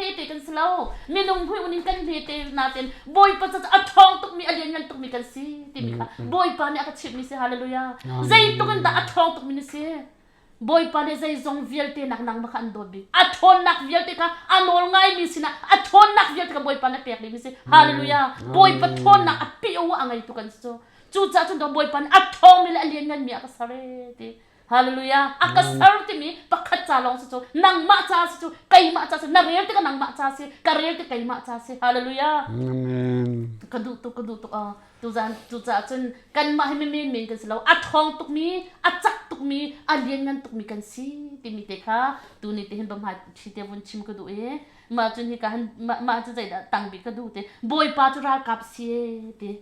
hmete kan si lo. Minung hmuh in kan hmete natin Bawipa ca a ṭhawng tukmi a lianngan tukmi kan si timi kha Bawipa nih a ka chimhmi si. Hallelujah. Zeitluk in dah a ṭhawng tukmi na si. Bawipa nih zeizong vialte nak nangmah kha an dawt bik. A ṭhawnnak vialte kha a nawl ngaimi sinah a ṭhawnnak vialte kha Bawipa nih a pek dihmi si. Hallelujah. Bawipa ṭhawnnak a pi a ngeitu kan si cu. Cucaah cun Bawipa nih a ṭhawngmi le a liannganmi a ka ser ee ti. Hallelujah. A ka ser timi pakhat ca lawng si cu nangmah ca si cu keimah ca si na rel tikah nangmah ca si ka rel tik keimah ca si. Hallelujah. Amen. Ka duh tuk ka duh tuk ah tuzan cucaah cun kanmah hi men men kan si lo a ṭhawng tukmi a cak tukmi a lianngan tukmi kan si timi te kha tuni te hin bamhai ṭhi te vun chim ka duh i mah cun hika han mah cu zeidah tang bik ka duh ti Bawipa cu ralkap si ti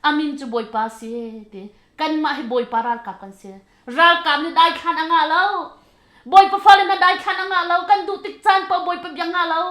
amin cu Bawipa si ti kanmah hi Bawipa ralkap kan si ralkap nih daithlan a ngah lo Bawipa fale hna daithlan a ngah lo kan duh tik caan paoh Bawipa bia ngah lo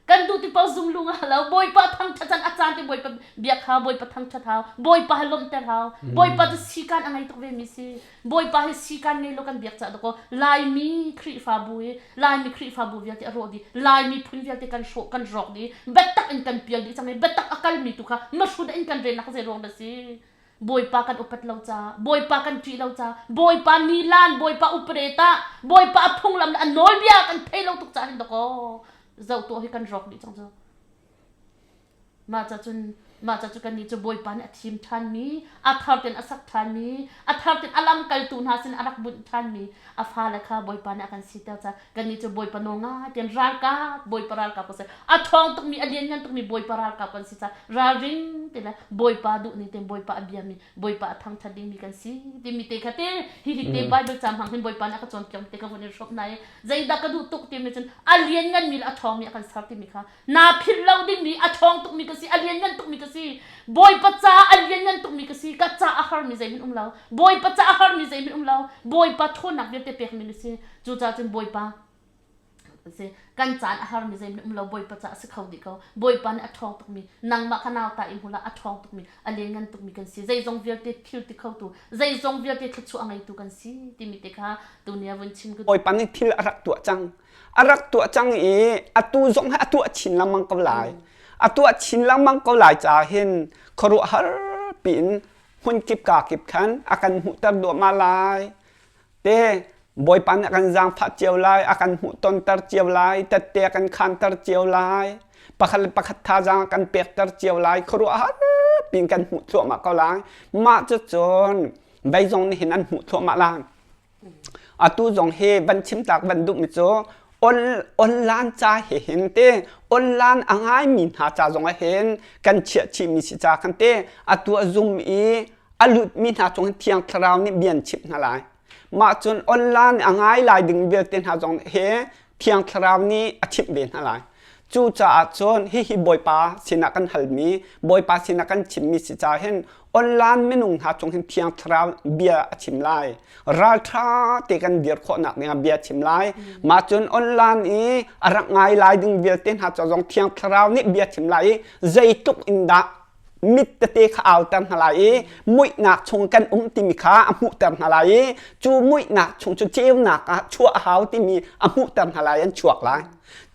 kan duh ti paoh zum lu nga lo Bawipa thangṭhat caan a caan te Bawipa biak hau Bawipa thangṭhat hau Bawipa he lawmhter hau Bawipa cu sikan a ngei tuk ve mi si Bawipa hi sikan ngei lo kan biak cah dakaw Laimi Khrihfabu hi Laimi Khrihfabu vialte a rawh dih Laimi phun vialte kan hrawh kan rawk dih biatak in kan pial dih cang i biatak a kalmi tu kha mahrut in kan rennak zei ruang dah si Bawipa kan upat lo ca, Bawipa kan ṭih lo ca, Bawipa nilan, Bawipa upreta, Bawipa a phunglam le a nawlbia kan thei lo tuk caah hin dakaw zoh tuah hi kan rawk dih cang cu. Mah ca cun mah ca cu kannih cu Bawipa nih a thim ṭhanmi, a thar tein a sak ṭhanmi, a thar tein a lamkaltu hna sin a rak bunh ṭhanmi a fale kha Bawipa nih a kan siter caah kannih cu Bawipa nawl ngai tein ralkap, Bawipa ralkap kan si. A ṭhawng tukmi, a lianngan tukmi Bawipa ralkap kan si caah ralring te le Bawipa duh ning tein Bawipa a biami, Bawipa a thangṭhat dingmi kan si timi te kha te hihi te Bible ca hmang hin Bawipa nih a ka cawnpiak te ka vun i hrawmh hna i zeidah ka duh tuk timi cun a liannganmi le a ṭhawngmi a kan ser timi kha naa philh lo dingmi a ṭhawng tukmi ka si a lianngan tukmi ka si Bawipa ca a lianngan tukmi ka si ka ca a harmi zeihmanh um lo Bawipa ca a harmi zeihmanh um lo Bawipa ṭhawnnak vialte pekmi na si cucaah cun Bawipa si kan caan a harmi zeihmanh um lo Bawipa ca a si kho dih ko Bawipa nih a ṭhawng tukmi nangmah kha nauta i hmul ah a ṭhawng tukmi a lianngan tukmi kan si zeizong vialte thil ti khotu zeizong vialte thluachuah a ngeitu kan si timi te kha tuni ah vun chim ka Bawipa nih thil a rak tuah cang a rak tuah cang i atu zong hi a tuah chin lengmang ko lai a tuah chin lengmang ko lai caah hin khuaruahhar piin hmun kip ka kip khan a kan hmuhter duahmah lai te Bawipa nih a kan zaangfah cio lai a kan hmuhtonter cio lai tette a kan khanter cio lai pakhat le pakhat thazaang a kan pekter cio lai khuaruahhar piin kan hmuh thluahmah ko lai mah cucun vei zong nih hin an hmuh thluahmah lai Atu zong hi van chimtak van duhmi cu online ca he hin te online a ngaimi hna ca zong ah hin kan chiah chihmi si ca khan te atu a zum i a lutmi hna cung hin Thiang Thlarau nih bia an chimh hna lai. Mah cun online a ngai lai ding vialte hna zong he Thiang Thlarau nih a chimh ve hna lai. Cucaah cun hihi Bawipa sinah kan halmi, Bawipa sinah kan chimmi si caah hin online minung hna cung hin Thiang Thlarau bia a chim lai. Ralṭha te kan dir khawhnak dingah bia a chim lai. Mah cun online i a rak ngai lai ding vialte hna cu zong Thiang Thlarau nih bia chim lai i zeitluk in dah mit tete kha auter hna lai i muihnak chung kan um timi kha a hmuhter hna lai i cu muihnak chung cu ceunak ah chuah a hau timi a hmuhter hna lai an chuak lai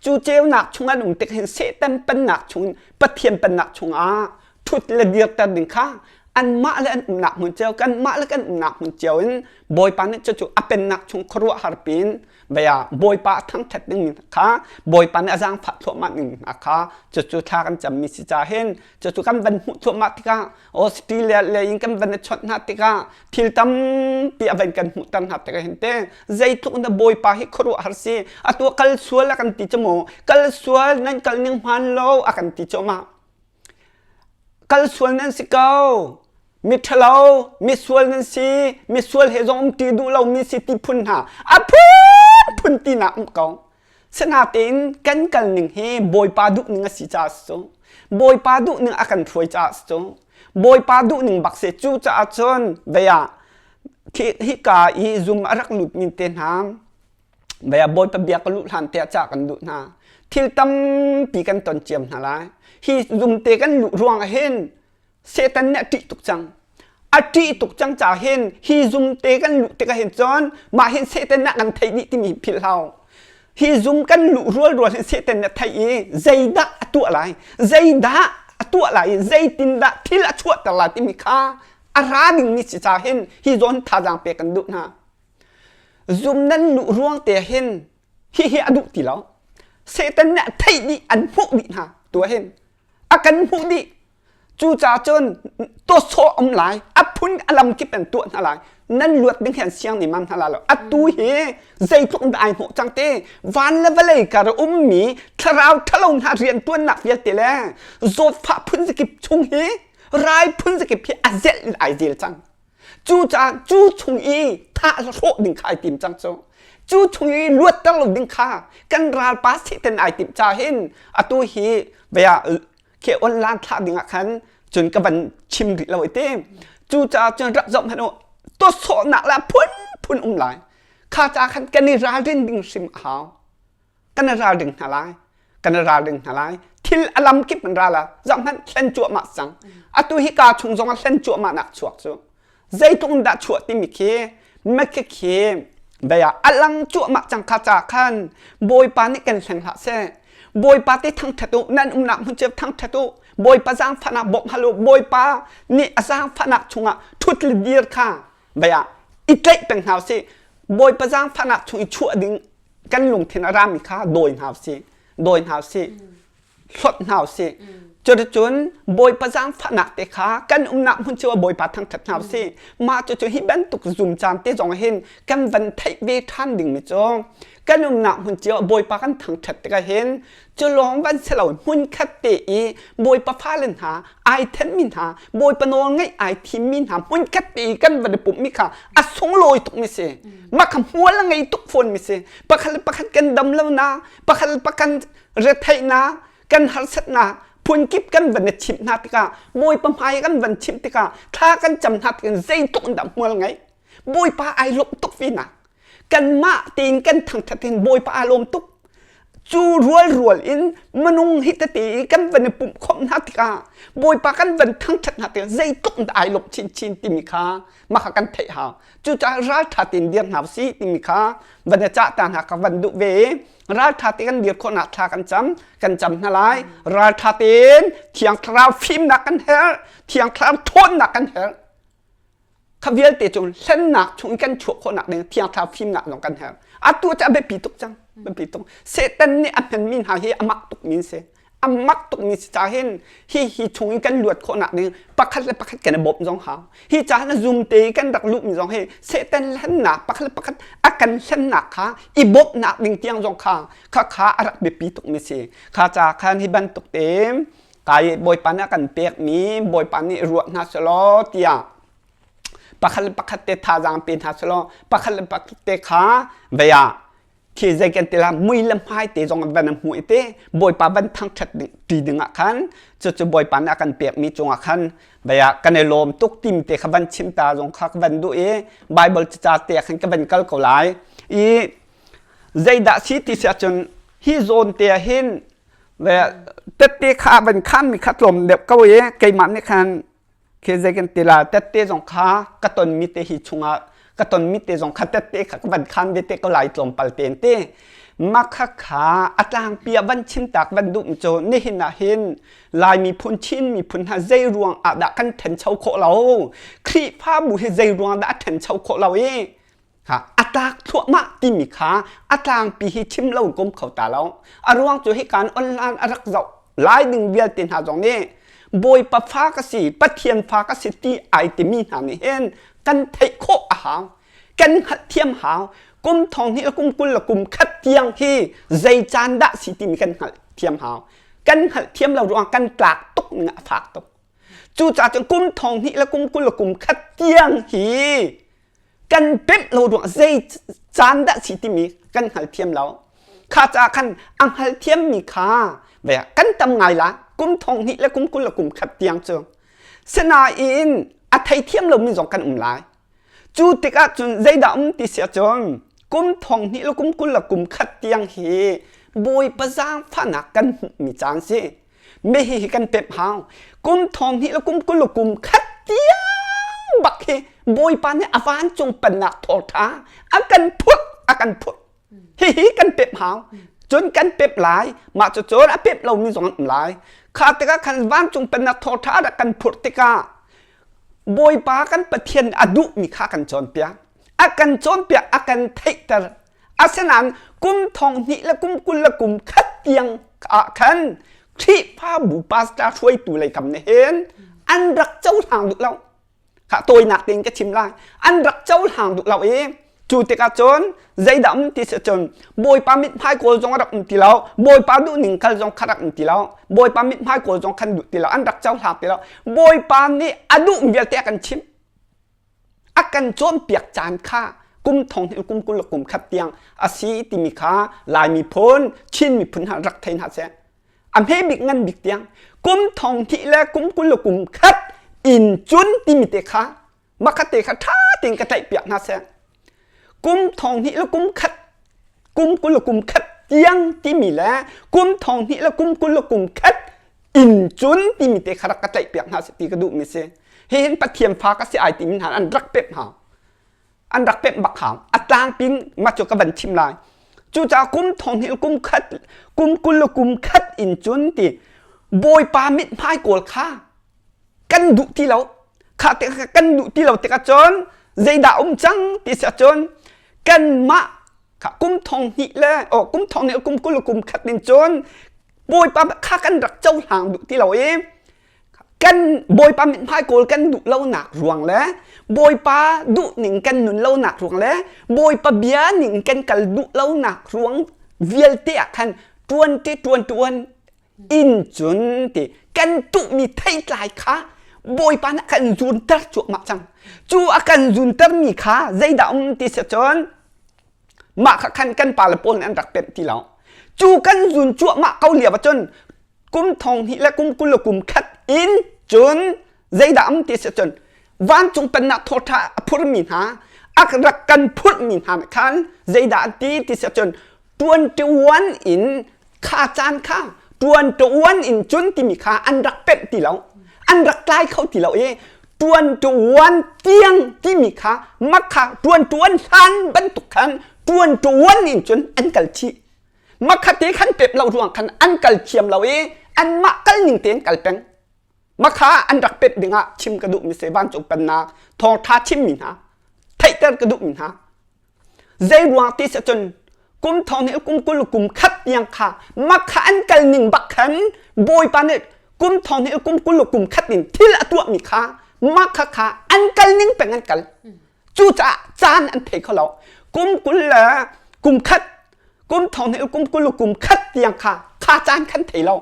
cu ceunak chung an um tik hin Satan pennak chung Pathian pennak chungah thut le dirter ding kha anmah le an umnak hmun cio kanmah le kan umnak hmun cio in Bawipa nih cucu a pennak chung khuaruahhar pin bia Bawipa a thangṭhat ding kha Bawipa nih a zaangfah thluahmah ning hna kha cucu thla kan cammi si ca hin cucu kan van hmuh thluahmah tikah Australia lei in kan van i chawnh hna tikah thil tampi a van kan hmuhter hna tikah hin te zeitluk na Bawipa hi khuaruahhar si atu kal sual a kan ti cu mu kal sual nan kal ning hmaan lo a kan ti cu ma Kal sual nan si ko. Miṭhalo, misual nan si, misual he zong umṭi duh lomi si ti phun hna a phunphun tinak um ko. Sinain kan kal ning hi Bawipa duh ning a si caah si cu. Bawipa duh ning a kan hruai caah si cu. Bawipa duh ning bak si. Cucaah cun vei ah hika i zum a rak lutmi te hna Bia Bawipa bia ka luh hlan te ah cah kan duh hna. Thil tampi kan ton ciam hna lai. Hi zumte kan luh ruang ah hin Satan nih a ṭih tuk cang. A ṭih tuk cang caah hin hi zumte kan luh tikah hin cun mah hin Satan nih a kan theih dih timi philh hau. Hi zum kan luh rual rual hin Satan nih a theih i zeidah a tuah lai, zeidah a tuah lai i zeitindah thil a chuahter lai timi kha a ra dingmi si ca hin hi zawn thazaang pek kan duh hna. Zum nan luh ruang te hin hihi a duh ti lo. Satan nih a theih dih, an hmuh dih hna tu ah hin. A kan hmuh dih. Cucaah cun tawsawh um lai, a phun a lam kip in tuah hna lai. Nan luat ding hian siang nih man hna lai lo. Atu hi zeitluk in dah ai hnawh cang te. Van le vawlei kar a ummi thlarau ṭhalo hna rianṭuannak vialte le zawtfah phun zakip chung hi rai phun zakip hi a zelh in ai zel cang. Cucaah cu chung i thah le hrawh ding kha ai tim cang cu. Cu chung i luatter lo ding kha kan ralpa Satan ai timh ca hin atu hi vea khi online thlah ding ah khan cun ka van chim rih lo te. Cucaah cun rak zoh hmanh u tuahsawhnak le phunphun um lai. Kha ca khan kan i ralrin ding hrim a hau. Kan i ralring hna lai. Kan i ralring hna lai. Thil a lam kip an ra la. Zoh hmanh hlen cuahmah cang. Atu hi ka chung zong ah hlen cuahmah nak chuak cu. Zeitluk in dah chuah timi khi mekhe khi bia a lang cuahmah cang kha ca khan Bawipa nih kan hleng hlah seh. Bawipa te thangṭhat u, nan umnak hmun cio thangṭhat u. Bawipa zaangfahnak bawmh hal u. Bawipa nih a zaangfahnak chungah ṭhut le dir kha bia i tlaih peng hna usih. Bawipa zaangfahnak chung i chuah ding kan lungthin a rami kha dawi hna usih. Dawi hna usih. Hlawt hna usih. Cuticun Bawipa zaangfahnak te kha kan umnak hmun cio ah Bawipa thangṭhat hna usih. Mah cucu hi bantuk zum caan te zong hin kan van theih ve ṭhan dingmi cu kan umnak hmun cio ah Bawipa kan thangṭhat tikah hin cu lawng van si lo hmunkhat te i Bawipa fale hna ai thenmi hna Bawipa nawl ngaih ai thimmi hna hmunkhat te i kan van i pumhmi kha a sunglawi tukmi si. Mah kha hmual a ngei tuk fawnmi si. Pakhat le pakhat kan dam lonak, pakhat le pakhat retheihnak kan harsatnak phunkip kan van i chimh hna tikah Bawipa hmai kan van chimh tikah thla kan cam hna tikah zeitluk in dah hmual ngeih Bawipa ai lawm tuk ve nak kanmah tein kan thangthat hin Bawipa aa lawm tuk cu rual rual in minung hi tete i kan van i pumh khawmh hna tikah Bawipa kan van thangthat hna tikah zeitluk in dah ai lawmh chinchin timi kha mah kha kan theih hau cucaah ralṭha tein dir hna usih timi kha van i cah ta hna ka van duh ve i ralṭha te kan dir khawhnak thla kan cam kan cam hna lai ralṭha tein thiang thlarau fimnak kan herh thiang thlarau ṭhawnnak kan herh kha vialte cu hlennak chung kan chuah khawhnak ding thiang thlarau fimnak zong kan herh atu cu a biapi tuk cang biapi tuk Satan nih a hmanmi hna hi a mak tuk mi si a mak tukmi si ca hin hi hi chung in kan luat khawhnak ding pakhat le pakhat kan i bawmh zong hau hi ca na zum te i kan rak luhmi zong hi Satan hlennak pakhat le pakhat a kan hlennak kha i bawmhnak ding tiang zong kha kha kha a rak biapi tukmi si kha ca khan hi bantuk te kai Bawipa nih a kan pekmi Bawipa nih ruah hna selaw tiah pakhat le pakhat te thazaang pe hna selaw pakhat le pakhat te kha vei ah khi zei kan ti la mui le hmai te zong van hmu i te bawipa van thangṭhat ti ding ah khan cucu bawipa nih a kan pekmi cungah khan baya kan i lawm tuk tim te kha van chim ta zong kha ka van duh i bible ca te khan ka van kal ko lai i zeidah si ti si ahcun hi zawn te ah hin tette kha van khan mi kha tlawm deuh ko i keimah nih khan Khi zei kan ti la tette zong kha ka tonmi te hi chungah ka tonmi te zong kha tette kha ka van khan ve te ko lai tlawmpal tein te makha kha a tlangpi ah van chim tak van duh mi cu nihin ah hin Lai miphun Chin miphun hna zei ruang ah dah kan ṭhencho khawh lo Khrihfabu hi zei ruang dah a ṭhencho khawh lo i a tlak thluahmah timi kha a tlangpi hi chim lo kom kho ta lo a ruang cu hikan online a rak zoh lai ding vialte hna zong nih Bawipa fa ka si Pathian fa ka si ti ai timi hna nih hin kan theih khawh a hau kan hngalhthiam hau kum thong hnih le kum 20 le kum khat tiang hi zei caan dah si timi kan hngalhthiam hau kan hngalhthiam lo ruang kan tlak tuk ning a fak tuk cucaah cun kum thong hnih le kum 20 le kum khat tiang hi kan pemh lo ruang zei caan dah si timi kan hngalthiam lo kha ca khan a hngalthiammi kha kan tam ngai la kum thong hnih le kum 20 le kum khat tiang cu sinain a theithiam lomi zong kan um lai cu tikah cun zeidah um ti si ahcun kum thong hnih le kum 20 le kum khat tiang hi bawipa zaangfahnak kan hmuhmi caan si mi hi kan pemh hau kum thong hnih le kum 20 le kum khat tiang bak hi bawipa nih a vancung pennak thawngṭha a kan phurh a kan phurh. Hihi kan pep hau. Cun kan pep lai. Mah cu cun a pep lomi zong an um lai. Kha tikah khan vancung pennak thawngṭha rak kan phurh tikah Bawipa kan Pathian a duhmi kha kan cawnpiak. A kan cawnpiak, a kan theihter. Asinain kum thong hnih le kum 20 le kum khat tiang ah khan Khrihfabu pastor hruaitu lei kam nih hin an rak cohlang duh lo. Kha tawinak tein ka chim lai. An rak cohlang duh lo i cu tikah cun zeidah um ti si cun Bawipa mithmai kawl zong a rak um ti lo. Bawipa duhning kal zong kha rak um ti lo. Bawipa mithmai kawl zong khan duh ti lo. An rak cohlang ti lo. Bawipa nih a duh vialte a kan chimh. A kan cawnpiak caan kha kum thong hnih kum 20 le kum khat tiang a si timi kha Lai miphun, Chin miphun hna rak thei hna seh. A hme bik ngan bik tiang kum thong hnih le kum 20 le kum khat in cun timi te kha makhat te kha ṭha tein ka tlaih piak hna seh. Kum thong hnih le kum khat kum 20 le kum khat tiang timi le kum thong hnih le kum 20 le kum khat in cun timi te kha rak ka tlaih piak hna seh ti ka duhmi si. Hihin Pathian fa ka si ai timi hna an rak pemh hau. An rak pemh bak hau. A tlangpin mah cu ka van chim lai. Cucaah kum thong hnih kum khat kum 20 le kum khat in cun ti Bawipa mithmai kawl kha kan duh ti lo. Kha te kan duh ti lo tikah cun zeidah um cang ti si ahcun kanmah kha kum thong hnih le oh kum thong hnih kum 20 le kum khat in cun Bawipa kha kan rak cohlang duh ti lo i kan Bawipa mithmai kawl kan duh lonak ruang le Bawipa duh ning kan nun lonak ruang le Bawipa bia ning kan kal duh lonak ruang vialte ah khan tuan ti tuan tuan in cun ti kan tuhmi theitlai kha Bawipa nih a kan zunter cuahmah cang. Cu a kan zuntermi kha zeidah um ti si cun mah kha khan kan pale pawl nih an rak pemh ti lo. Cu kan zun cuahmah ko lio ahcun kum thong hnih le kum 20 le kum khat in cun zeidah um ti si cun vancung pennak thawṭha a phurmi hna a rak kan phurhmi hna nih khan zeidah an ti ti si cun 21 in kha caan kha 21 in cun timi kha an rak pemh ti lo an rak tlai kho ti lo i 21 tiang timi kha makha 21 hlan bantuk khan 21 in cun an kal chih makha te khan pep lo ruang khan an kal thiam lo i anmah kal ning tein kal peng makha an rak pep dingah chim ka duhmi si vancung pennak thawngtha chimmi hna theihter ka duhmi hna Zei ruang ti si cun kum thong nih kum 20 kum khat tiang kha makha an kal ning bak khan Bawipa nih kum thong nih kum 20 kum khat in thil a tuahmi kha makha kha an kal ning peng an kal. Cucaah caan an thei kho lo. Kum 20 le kum khat kum thong nih kum 20 kum khat tiang kha kha caan khan thei lo.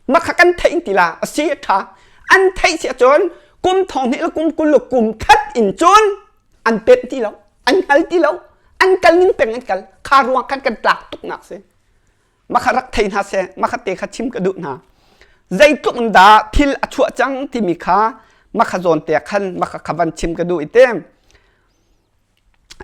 Makha kan theih ti la a si a ṭha. An theih si ahcun kum thong hnih le kum 20 le kum khat in cun an pemh ti lo, an hngal ti lo, an kal ning peng an kal. Kha ruang khan kan tlak tuknak si. Makha rak thei hna seh, makha te kha chim ka duh hna. Zeitluk in dah thil a chuah cang timi kha makha zawn te khan makha kha van chim ka duh i te.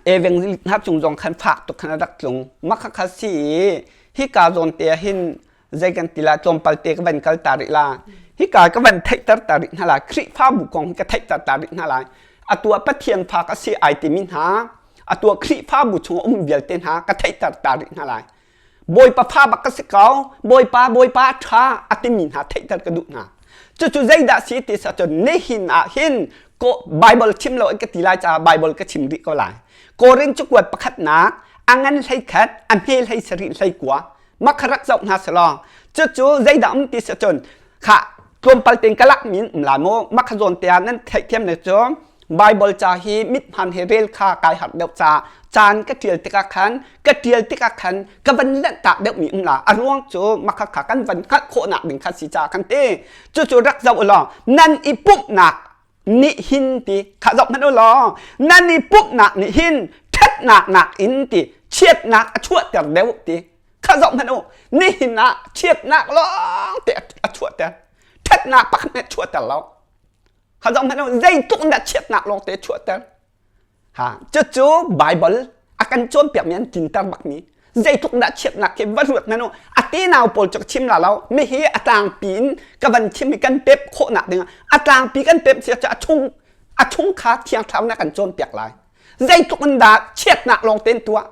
Evangelist hna cung zong khan fak tuk khan a rak tlung. Mah kha si i hika zawn te ah hin zei kan ti la tlawmpal te ka van kal ta rih la. Hika ka van theihter ta rih hna lai. Khrihfabu kong hi ka theihter ta rih hna lai. Atu ah Pathian fa ka si ai timi hna, atu ah Khrihfabu chung um vialte hna ka theihter ta rih hna lai. Bawipa fa bak ka si ko, Bawipa, Bawipa a ṭha a timi hna theihter ka duh hna. Cucu zeidah si ti sa cun nihin ah hin Bible chim lo in ka ti lai caah Bible ka chim rih ko lai. Korin cakuat pakhatnak a ngan 11 a hme 17 19 makha rak zoh hna selaw cucu zeidah um ti sa cun kha tlawmpal tein ka lak min um la mu makha zawn te ah nan theihthiam ne cu Bible ca hi mithman he rel kha kai harh deuh ca caan ka ṭial tikah khan ka ṭial tikah khan ka van lanhtak deuhmi um la a ruang cu makha kha kan van hngalh khawhnak ding kha si ca kan ti cucu rak zoh u law nan i pumhnak nih hin ti kha zoh hmanh u law nan i pumhnak nih hin ṭhatnak nakin ti chiatnak a chuahter deuh ti kha zoh hmanh u nihin ah chiatnak lawng te a chuahter ṭhatnak pakhat nih a chuahter lo Kha zoh hmanh u, zeitluk in dah chiatnak lawng te chuahter. Ha, cucu Bible a kan cawnpiakmi an tlinter bakmi. Zeitluk in dah chiatnak khi va ruat hmanh u. A tenau pawl cu ka chim la lo. Mihi a tlangpi in ka van chim i kan pep khawhnak dingah a tlangpi kan pep si a chung a chung kha thiang thlarau nih a kan cawnpiak lai. Zeitluk in dah chiatnak lawng te in tuah.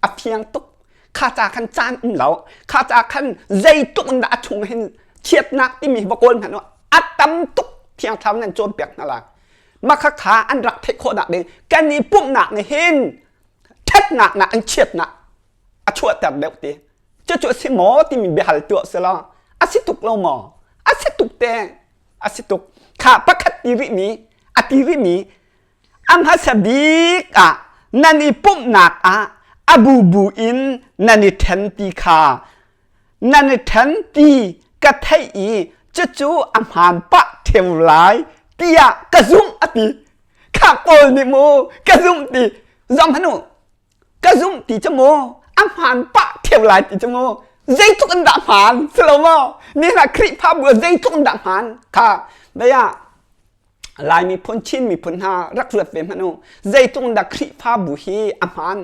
A fiang tuk. Kha ca khan caan um lo. Kha ca khan zeitluk in dah a chung hin chiatnak timi va kawl hmanh a tam tuk thiang thlarau nan cawnpiak hna lai. Mah kha kha an rak theih khawhnak ding kan i pumhnak nih hin ṭhatnak nak in chiatnak a chuahter deuh ti. Cucu a si maw timi biahal tuah si law a si tuk lo maw? A si tuk te. A si tuk. Kha pakhat ti rihmi a ti rihmi a hmasa bik ah nan i pumhnak ah a bubu in nan i ṭhen ti kha nan i ṭhen ti ka theih i cucu a hmaan pah ṭheo lai tiah ka zumh a ti. Kha Paul nih mu ka zumh ti zong hanu ka zumh ti cu mu a hmaan pah ṭheo lai ti cu mu zeitluk in dah hmaan si lo maw ni hna Khrihfabu ah zeitluk in dah hmaan kha bia Lai miphun Chin miphun hna rak ruat ve hmanh u zeitluk in dah Khrihfabu hi a hmaan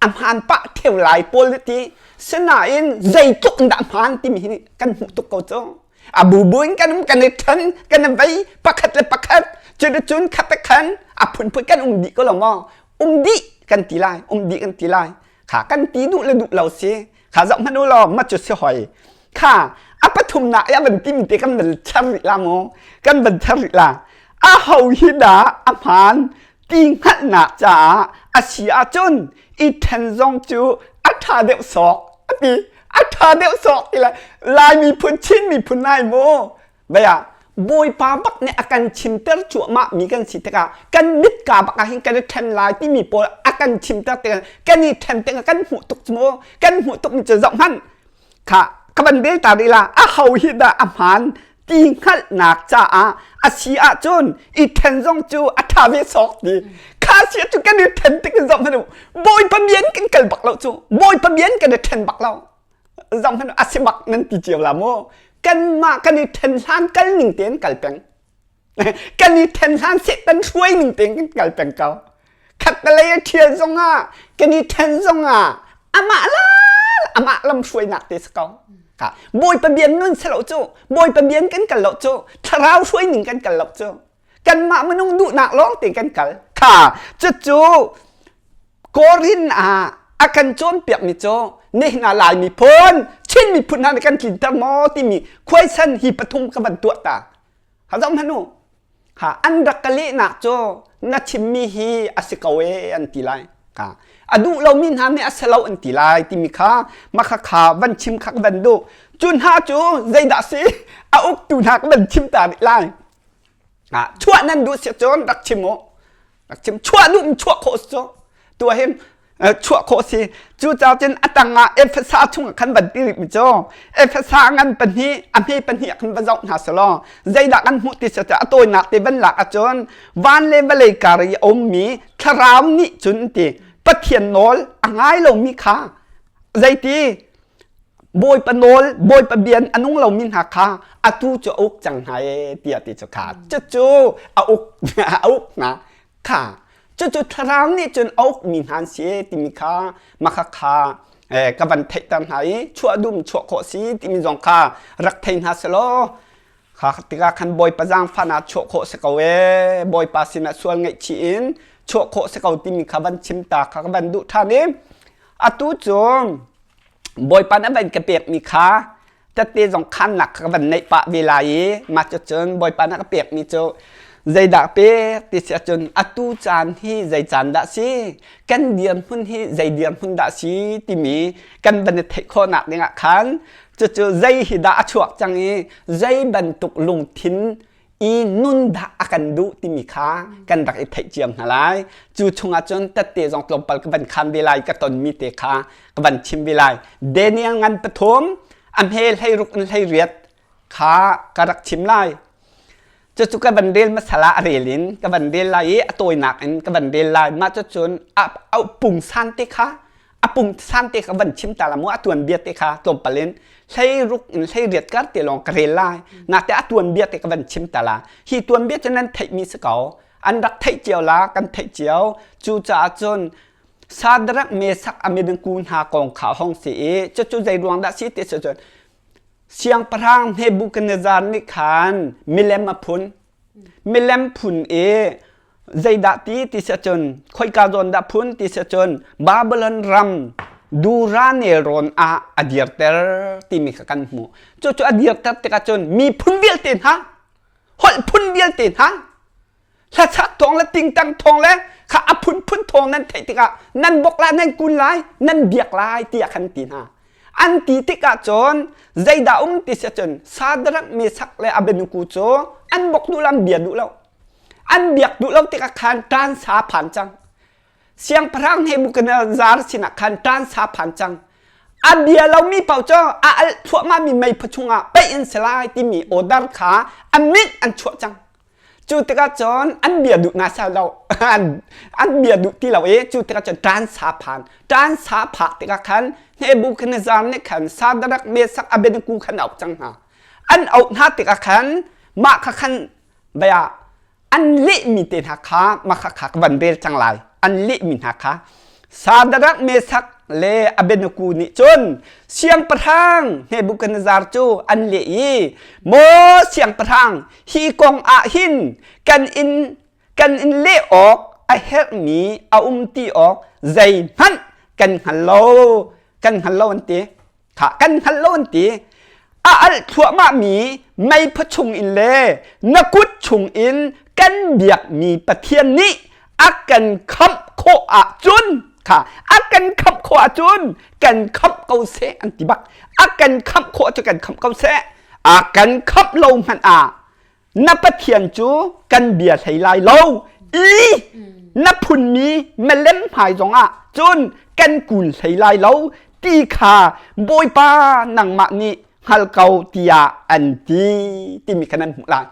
a hmaan pah ṭheo lai pawl ti sinain zeitluk in dah hmaan timi hi kan hmuh tuk ko cu a bubu in kan um kan i ṭhen kan i vei pakhat le pakhat cuticun khat le khan a phunphun kan um dih ko lo maw um dih kan ti lai um dih kan ti lai kha kan ti duh le duh lo si kha zoh hmanh u law ma cu si hoi kha a pathumnak i a van timi te kan van char rih la mu kan van char rih la a ho hi dah a hmaan ti hngalhnak caah a si ahcun i ṭhen zong cu a ṭha deuh sawk a ti a ṭha deuh sawk ti le Lai miphun Chin miphun lai mu baya Bawipa bak nih a kan chimter cuahmah mi kan si tikah kan mitka bak ah hin kan i ṭhen lai timi pawl a kan chimter tikah kan i ṭhen tikah kan hmuh tuk cu mu kan hmuh tuk mi cu zoh hmanh kha ka van bel ta rih la a ho hi dah a hmaan ti hngalhnak caah a si ahcun i ṭhen zong cu a ṭha ve sawk ti kha si cu kan i ṭhen tik in zoh hmanh u Bawipa bian kan kal bak lo cu Bawipa bian kan i ṭhen bak lo zoh hmanh u a si bak nan ti cio la mu kanmah kan i ṭhen hlan kal ning tein kal peng kan i ṭhen hlan Satan hruai ning tein kan kal peng ko khattelei a ṭhial zongah kan i ṭhen zongah amah la amah lam hruainak te si ko ka Bawipa bian nun si lo cu Bawipa bian kan kal lo cu thlarau hruai ning kan kal lo cu kanmah minung duhnak lawng te kan kal kha cucu Korin ah a kan cawnpiak mi cu nihin ah Lai miphun Chin miphun hna nih kan tlinter maw timi khuaisan hi pathum ka van tuah ta ha zoh hmanh u ha an rak ka lehnak cu na chimmi hi a si ko e an ti lai ha a duh lomi hna nih a si lo an ti lai timi kha makha kha van chim kha ka van duh cu hna cu zeidah si a uktu hna ka van chim ta rih lai ha chuah nan duh si cun rak chim u rak chim chuah duh chuah khawh si cu tu hin chuah khawh si cucaah cun a tangah Efesa chungah khan van ti rihmi cu Efesa ngan pahnih a hme pahnih ah khan va zoh hna selaw zeidah kan hmuh ti si a tawinak te van lak ahcun van le vawlei kar i a ummi thlarau nih cun ti Pathian nawl a ngai lomi kha zeiti Bawipa nawl Bawipa bian a nung lomi hna kha atu cu a uk cang hna e tiah ti cu kha cucu a uk a uk hna kha cucu thlarau nih cun a ukmi hna an si timi kha makha kha ka van theihter hna i chuah dum chuah khawh si timi zong kha rak thei hna selaw kha tikah khan Bawipa zaangfahnak ah chuah khawh si ko ee Bawipa sinah sual ngaihchih in chuah khawh si ko timi kha van chim ta kha ka van duh ṭhan i atu cu Bawipa na van ka pekmi kha tette zong khannak kha ka van neih pah ve lai i mah cucun Bawipa na ka pekmi cu zeidah pek ti si ahcun atu caan hi zei caan dah si kan dirhmun hi zei dirhmun dah si timi kan van i theih khawhnak dingah khan cucu zei hi dah a chuak cang i zei bantuk lungthin i nun dah a kan duh timi kha kan rak i theih cio hna lai. Cu chungah cun tette zong tlawmpal ka van khan ve lai ka tonmi te kha ka van chim ve lai. Daniel ngan pathum a hme 16 in 18 kha ka rak chim lai. Cucu ka van rel masala a rel in ka van rel lai i a tawinak in ka van rel lai. Mah cucun a, a pungsan te kha a pungsan te kha van chim ta la mu a tuanbia te kha tlawmpal in 16 in 18 kar te lawng ka rel lai nate a tuanbia te ka van chim ta la hi tuanbia cu nan theihmi si ko an rak theih cio la kan theih cio cu caah cun Sadrak Mesak Abednego hna kong kha hong si i cucu zei ruang dah si ti si cun siangpahrang Nebuchadnezzar nih khan milem a phun milem phun i. Zeidah ti ti si ahcun khoika zawn dah phun ti si ahcun Babylon ram Dura nelrawn ah a dirter timi kha kan hmuh. Cucu a dirter tikah cun miphun vialte hna holh phun vialte hna hlasak thawng le tingtang thawng le kha a phunphun thawng nan theih tikah nan bok lai nan kun lai nan biak lai tiah khan ti hna. An ti tikah cun zeidah um ti si ahcun Sadrak Mesak le Abednego cu an bok duh lo an bia duh lo. An biak duh lo tikah khan ṭan sa phan cang. Siangpahrang Nebuchadnezzar sinah khan ṭan sa phan cang. A bia lomi paoh cu a alh thluahmahmi meiphu chungah paih in si lai timi order kha a mit an chuah cang. Cu tikah cun an bia duh ngai lo. An bia duh ti lo i cu tikah cun ṭan sa phan. Ṭan sa phak tikah khan Nebuchadnezzar nih khan Sadrak, Mesak, Abednego khan a auh cang hna. An auh hna tikah khan mah kha khan bia an lehmi te hna kha mah kha kha ka van rel cang lai. An lehmi hna kha Sadrak, Mesak le Abednego nih cun siangpahrang Nebuchadnezzar cu an leh i, Maw siangpahrang, hi kong ah hin kan in kan in leh awk a herhmi a um ti awk zeihmanh kan hngal lo, kan hngal lo an ti. Kha kan hngal lo an ti. A alh thluahmahmi meiphu chung in le na kut chung in kan biakmi Pathian nih a kan khamh khawh ahcun kha a kan khamh khawh ahcun kan khamh ko seh an ti bak. A kan khamh khawh cu kan khamh ko seh. A kan khamh lo hmanh ah na Pathian cu kan bia hlei lai lo i na phunmi milem hmai zongah cun kan kun hlei lai lo ti kha Bawipa nangmah nih hngal ko tiah an ti timi kha nan hmuh lai.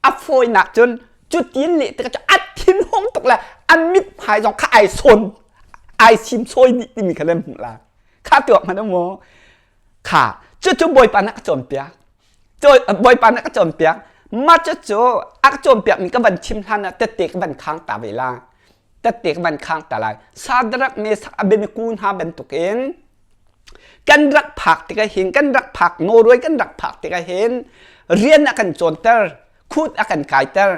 A fawinak cun cutin leh tikah cu a thinhung tuk le a mithmai zong kha ai sawn ai simsawi dih timi kha nan hmuh lai. Kha tuak hmanh maw? Kha cucu Bawipa nih a ka cawnpiak. Bawipa nih a ka cawnpiak. Mah cucu a ka cawnpiakmi ka van chim hlan ah tette ka van khang ta ve lai. Tette ka van khang ta lai. Sadrak Mesak Abednego hna bantukin kan rak phak tikah hin kan rak phak Norway kan rak phak tikah hin rian a kan cawnter, khut a kan kaiter.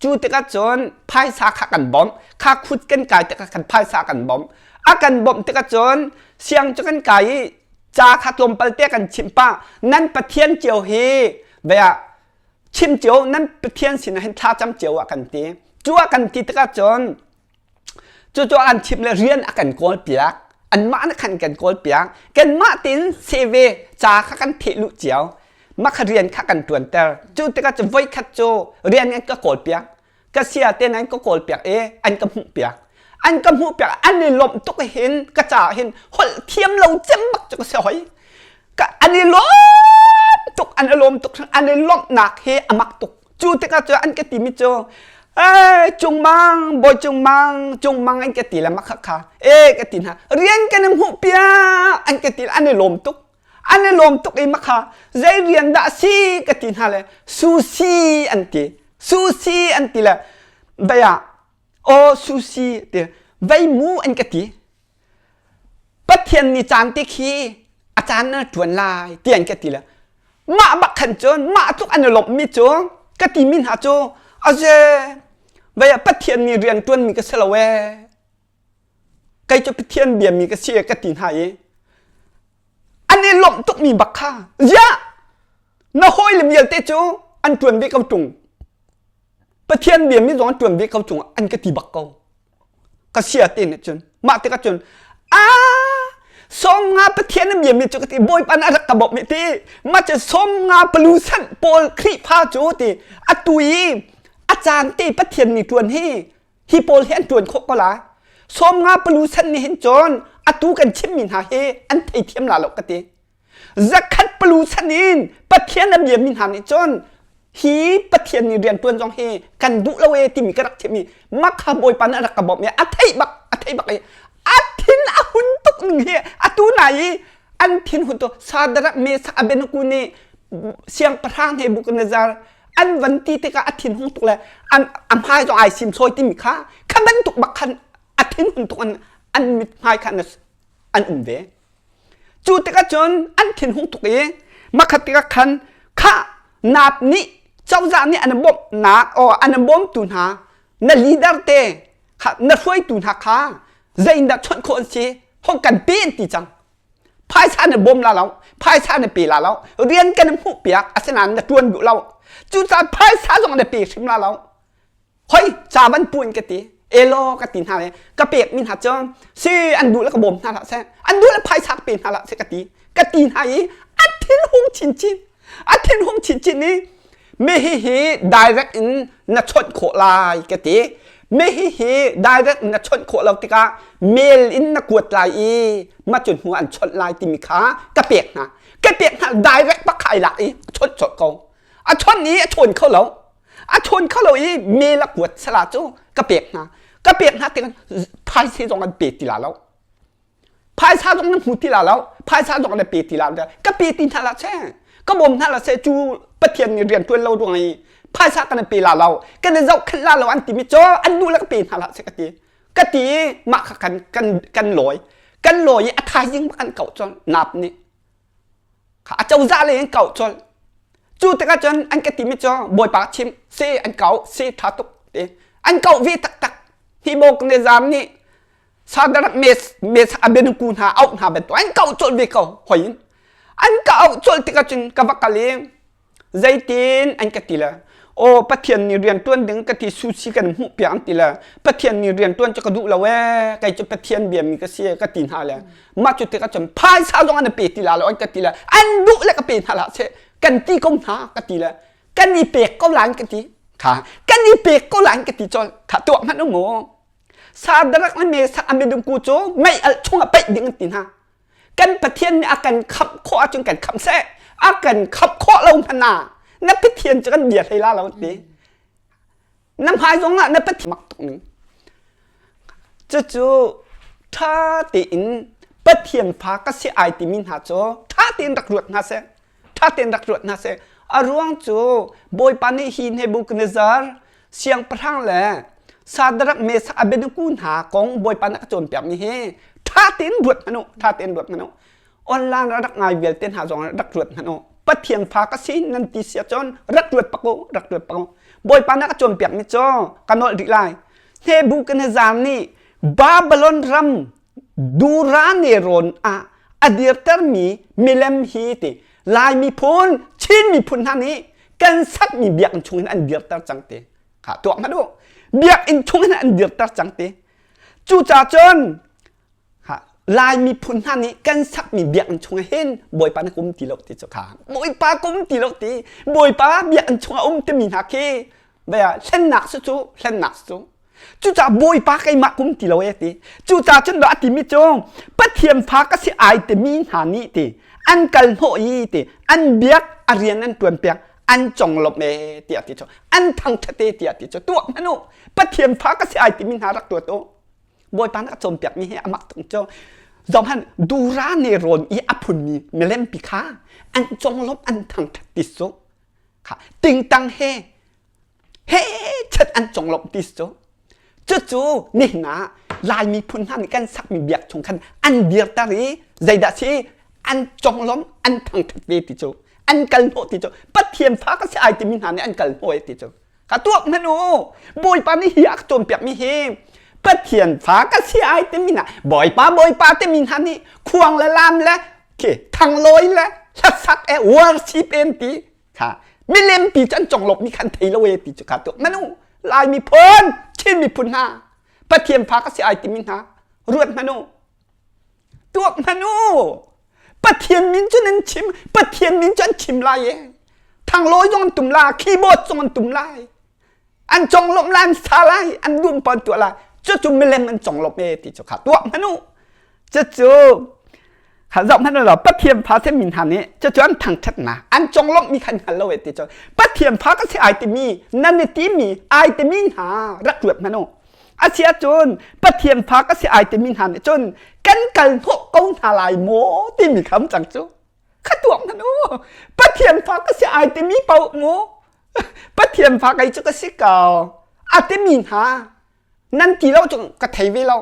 Cu tikah cun phaisa kha kan bawmh. Kha khut kan kai tikah khan phaisa kan bawmh. A kan bawmh tikah cun siang cu kan kai i ca kha tlawmpal te kan chimh pah nan pathian cio hi bia chim cio nan pathian sinah hin thla cam cio ah kan ti cu ah kan ti tikah cun cu cu an chim le rian a kan kawl piak anmah na khan kan kawl piak kanmah tin CV ca kha kan theh luh cio mah kha rian kha kan tuanter cu tikah cu voi khat cu rian an ka kawl piak ka sia te nan ka kawl piak i an ka hmuh piak an ka hmuh piak an i lawmh tuk hin ka ca hin holh thiam lo cem bak cu ka si hoi ka an i lawm tuk an i lawm tuk an i lawmhnak hi a mak tuk cu tikah cu an ka timi cu Ei, Cungmang, Bawi Cungmang, Cungmang an ka ti le mak kha e ka ti hna rian kan i hmuh piak an ka ti an i lawm tuk an i lawm tuk i makha zei rian dah si ka ti hna le sushi an ti sushi an ti le vei ah aw sushi ti vei mu an ka ti pathian ni caan te khi a caan na ṭuan lai ti an ka ti le mah bak khan cun mah tluk an i lawmhmi cu ka ti mi hna cu aze vei ah pathian ni rian ṭuan mi ka si lo ee kei cu Pathian biami ka si ka ti hna i an i lawmh tukmi bak kha ziah na hawile vialte cu an ṭuan ve ko ṭung Pathian biami zong an ṭuan ve ko ṭung an ka ti bak ko ka sia te nih cun mah tikah cun a sawmnga Pathian a biami cu ka ti Bawipa nih a rak ka bawmh ti mah cu sawmnga palu san pawl Khrihfa cu ti atu i a caan te Pathian nih ṭuan hi Hi pawl hi an ṭuan khawh ko lai. 50 palu san nih hin cun atu kan chimmi hna hi an theithiam la lo ka ti. Zakhat palu san in Pathian a biami hna nih cun hi Pathian nih rian ṭuan zong hi kan duh lo e timi ka rak chimmi makha Bawipa nih a rak ka bawmh i a theih bak a theih bak i a thin a hun tuk ning hi atu na i an thin hun tuk Sadrak Mesak Abednego nih siangpahrang Nebuchadnezzar an van ti tikah a thin hung tuk le an a hmai zong ai sim sawi timi kha kha bantuk bak khan a thin hun tuk an an mit hmai kha an um ve cu tikah cun an thin hung tuk i makhat tikah khan kha nap nih cozah nih an bawmhnak o an bawmtu hna. Na leader te kha na hruaitu hna kha zeiindah chawnh khawh an si hong kan pe an ti cang. Phaisa na bawm la lo, phaisa na pe la lo, rian kan hmuh piak asinain na ṭuan duh lo. Cucaah phaisa zong na pe hrim la lo. Hoi ca van pu in ka ti. Elaw ka ti hna le ka pek mi hna cu si an duh le ka bawm hna hlah seh, an duh le phaisa ka pe hna hlah seh ka ti. Ka ti hna i a thinhung chinchin. A thinhung chinchin i mi hihi direct in na chawnh khawh lai ka ti. Mi hihi direct in na chawnh khawh lo tikah mail in na kuat lai i mah cu hnu an chawnh lai timi kha ka pek hna. Ka pek hna direct bak kha ai lak i a chawnh colh ko. A chawnh i a chawn kho lo. A chawn kho lo i mail a kuat sala cu ka pek hna. Ka pek hna tikah phaisa zong an pe ti la lo. Phaisa zong na hmu ti la lo. Phaisa zong na pe ti la lo. Ka pe ti hna la seh. Ka bawm hna la seh cu Pathian nih rian ṭuan lo ruang i phaisa kan pe la lo. Kan i zohkhenh la lo an timi cu an duh le ka pe hna la seh ka ti. Ka ti i mah kha kan kan kan lawi. Kan lawi i a thaizing bak an kauh cun nap nih. A cozah lei an kauh colh. Cu tikah cun an ka timi cu Bawipa chim si an kauh si ṭha tuk ti. An kauh ve taktak. Hi bawk ne zam nih Sadarak mes mes abenuku hna auh hna bantuk an kauh colh ve ko hoi in. An ka auh colh tikah cun ka va kal i Zeitin an ka ti le aw Pathian nih rian ṭuan ding ka ti sushi kan hmuh piak an ti le Pathian nih rian ṭuan cu ka duh lo ee kei cu Pathian biami ka si ka ti hna le mah cu tikah cun phaisa zong an pe ti la lo an ka ti le an duh le ka pe hna hlah seh kan ti ko hna ka ti le kan i pek ko lai ka ti kha kan i pek ko lai ka ti colh kha tuah hmanh u mu Sadarak le Mesak a midung ku cu mei alh chungah paih ding an ti hna Kan Pathian nih a kan khamh khawh ahcun kan khamh seh. A kan khamh khawh lo hmanh ah na Pathian cu kan bia hlei la lo ti. Na hmai zong ah na Pathian mak tuk ning. Cucu ṭha tein Pathian fa ka si ai timi hna cu ṭha tein rak ruat hna seh. Ṭha tein rak ruat hna seh. A ruang cu Bawipa nih hi Nebuchadnezzar siangpahrang le Sadrak Meshach Abednego hna kong Bawipa nih a ka cawnpiakmi hi ṭha tein ruat hmanh u, ṭha tein ruat hmanh u. Online ah rak ngai vialte hna zong rak ruat hmanh u. Pathian fa ka si nan ti si ahcun rak ruat pak u, rak ruat pak u. Bawipa nih a ka cawnpiakmi cu ka nolh rih lai. Nebuchadnezzar nih Babylon ram Dura nelrawn ah a dirtermi milem hi ti Lai miphun, Chin miphun hna nih kan sakmi biakinn chung hin an dirter cang ti. Kha tuak hmanh u. Biakinn chung hin an dirter cang ti. Cucaah cun Lai miphun hna nih kan sakmi biakinn chung hin Bawipa na kum ti lo ti cu kha. Bawipa kum ti lo ti. Bawipa biakinn chung a um timi hna khi bia hlennak su cu hlennak su cu. Cucaah Bawipa keimah kum ti lo e ti. Cucaah cun a timi cu Pathian fa ka si ai timi hna nih ti an kal hnawh i ti an biak a rian an ṭuan piak an conglawmh e tiah ti cu an thangṭhat e tiah ti cu tuah hmanh u Pathian fa ka si ai timi hna rak tuat u. Bawipa nih a cawnpiakmi hi a mak tuk cu zohhmanh Dura ne rawn i a phunmi milempi kha an conglawmh an thangṭhat ti cu kha tingtang he he chat an conglawmh ti cu cucu nihin ah Lai miphun hna nih kan sakmi biak chung khan an dirter i zeidah si an conglawmh an thangṭhat ve ti cu an kal hnawh ti cu Pathian fa ka si ai timi hna nih an kal hnawh ti cu ka tuak hmanh u Bawipa nih hi a ka cawnpiakmi hi Pathian fa ka si ai timi hna Bawipa Bawipa timi hna nih khuang le lam le khi thanglawi le hlasak e worship en ti kha milem pi cu an conglawmh mi khan thei lo e ti cu kha tuak manu Lai miphun Chin miphun hna Pathian fa ka si ai timi hna ruat hmanh u tuak hmanh u Pathian min cu nan chim Pathian min cu an chim lai e thanglawi zong an tum la keyboard zong an tum lai an conglawmh lai an sa lai an dum pon tuah lai cucu milem an conglawmh e ti cu kha tuah hmanh u cucu kha zoh hmanh law Pathian fa se min hna nih cucu an thangṭhatnak an conglawmh mi khan hngal lo e ti cu Pathian fa ka si ai timi nan i timi ai timi hna rak ruat hmanh u a si ahcun Pathian fa ka si ai timi hna nih cun kan kal hnawh ko hna lai maw timi kha um cang cu kha tuak hmanh u Pathian fa ka si ai timi paoh mu Pathian fa kei cu ka si ko a timi hna nan ti lo cu ka thei ve lo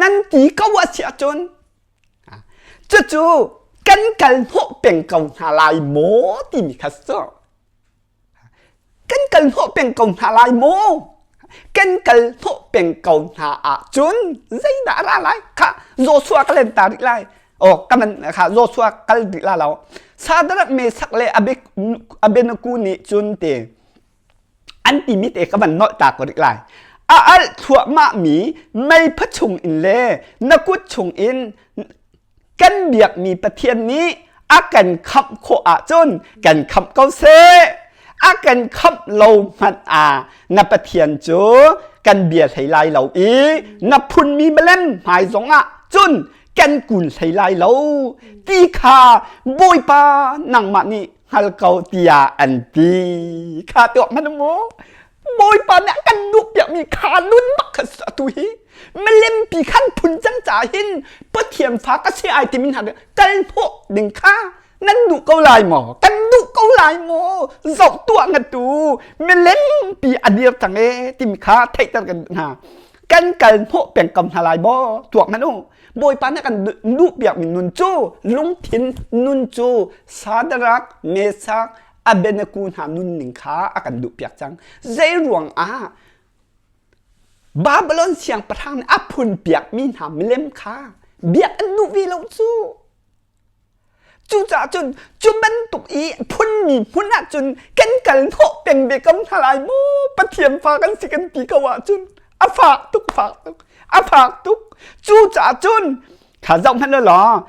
nan ti ko a si ahcun cucu kan kal hnawh peng ko hna lai maw timi kha cu kan kal hnawh peng ko hna lai maw? Kan kal hnawh peng ko hna ahcun zeidah a ra lai? Khah, Joshua ka len ta rih lai. Oh, ka man kha Joshua kal rih la lo. Sadrak Mesak le Abednego nih cun te an timi te ka van nolh ta ko rih lai. A alh thluahmahmi meipha chung in le na kut chung in kan biakmi Pathian nih a kan khamh khawh ahcun kan khamh ko seh. A kan khamh lo hmanh ah na Pathian cu kan bia hlei lai lo i na phunmi milem hmai zongah cun kan kun hlei lai lo ti kha Bawipa nangmah nih hngal ko tiah an ti. Kha tuah hmanh mu. Bawipa nih a kan duh piakmi kha nun bak kha atu hi milem pi khan phun cang ca hin Pathian fa ka si ai timi hna kal hnawh ding kha nan duh ko lai maw? Kan duh ko lai maw? Zoh tuah ngatu milem pi a dir cang e timi kha theihter kan hna. Kan kal hnawh peng ko hna lai maw? Tuak hmanh u. Bawipa nih kan duh piakmi nun cu lungthin nun cu Sadarak, Mesak, Abednego hna nunning kha a kan duh piak cang. Zei ruang ah Babylon siangpahrang nih a phun piakmi hna milem kha biak an duh ve lo cu. Cucaah cun cu bantuk i phunmi hmun ah cun kan kal hnawh peng ve ko hna lai mu. Pathian fa kan si kan ti ko ahcun a fak tuk fak tuk a fak tuk. Cucaah cun kha zoh hmanh law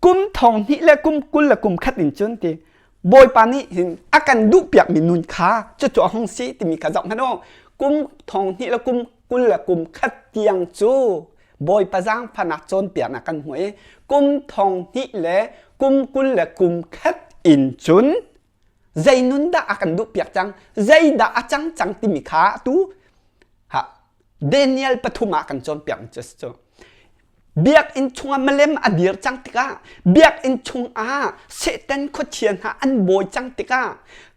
kum thong hnih le kum 20 le kum khat in cun ti Bawipa nih hin a kan duhpiakmi nun kha cucu a hung si timi kha zoh hmanh u. Kum thong hnih le kum 20 le kum khat tiang cu Bawipa zaangfahnak cawnpiaknak kan hmu i kum thong hnih le kum 20 le kum khat in cun zei nun dah a kan duhpiak cang, zeidah a cang cang timi kha atu ha Daniel pathum ah kan cawnpiak cu cu. Biakinn chungah milem a dir cang tikah biakinn chungah Satan khuachia hna an bawi cang tikah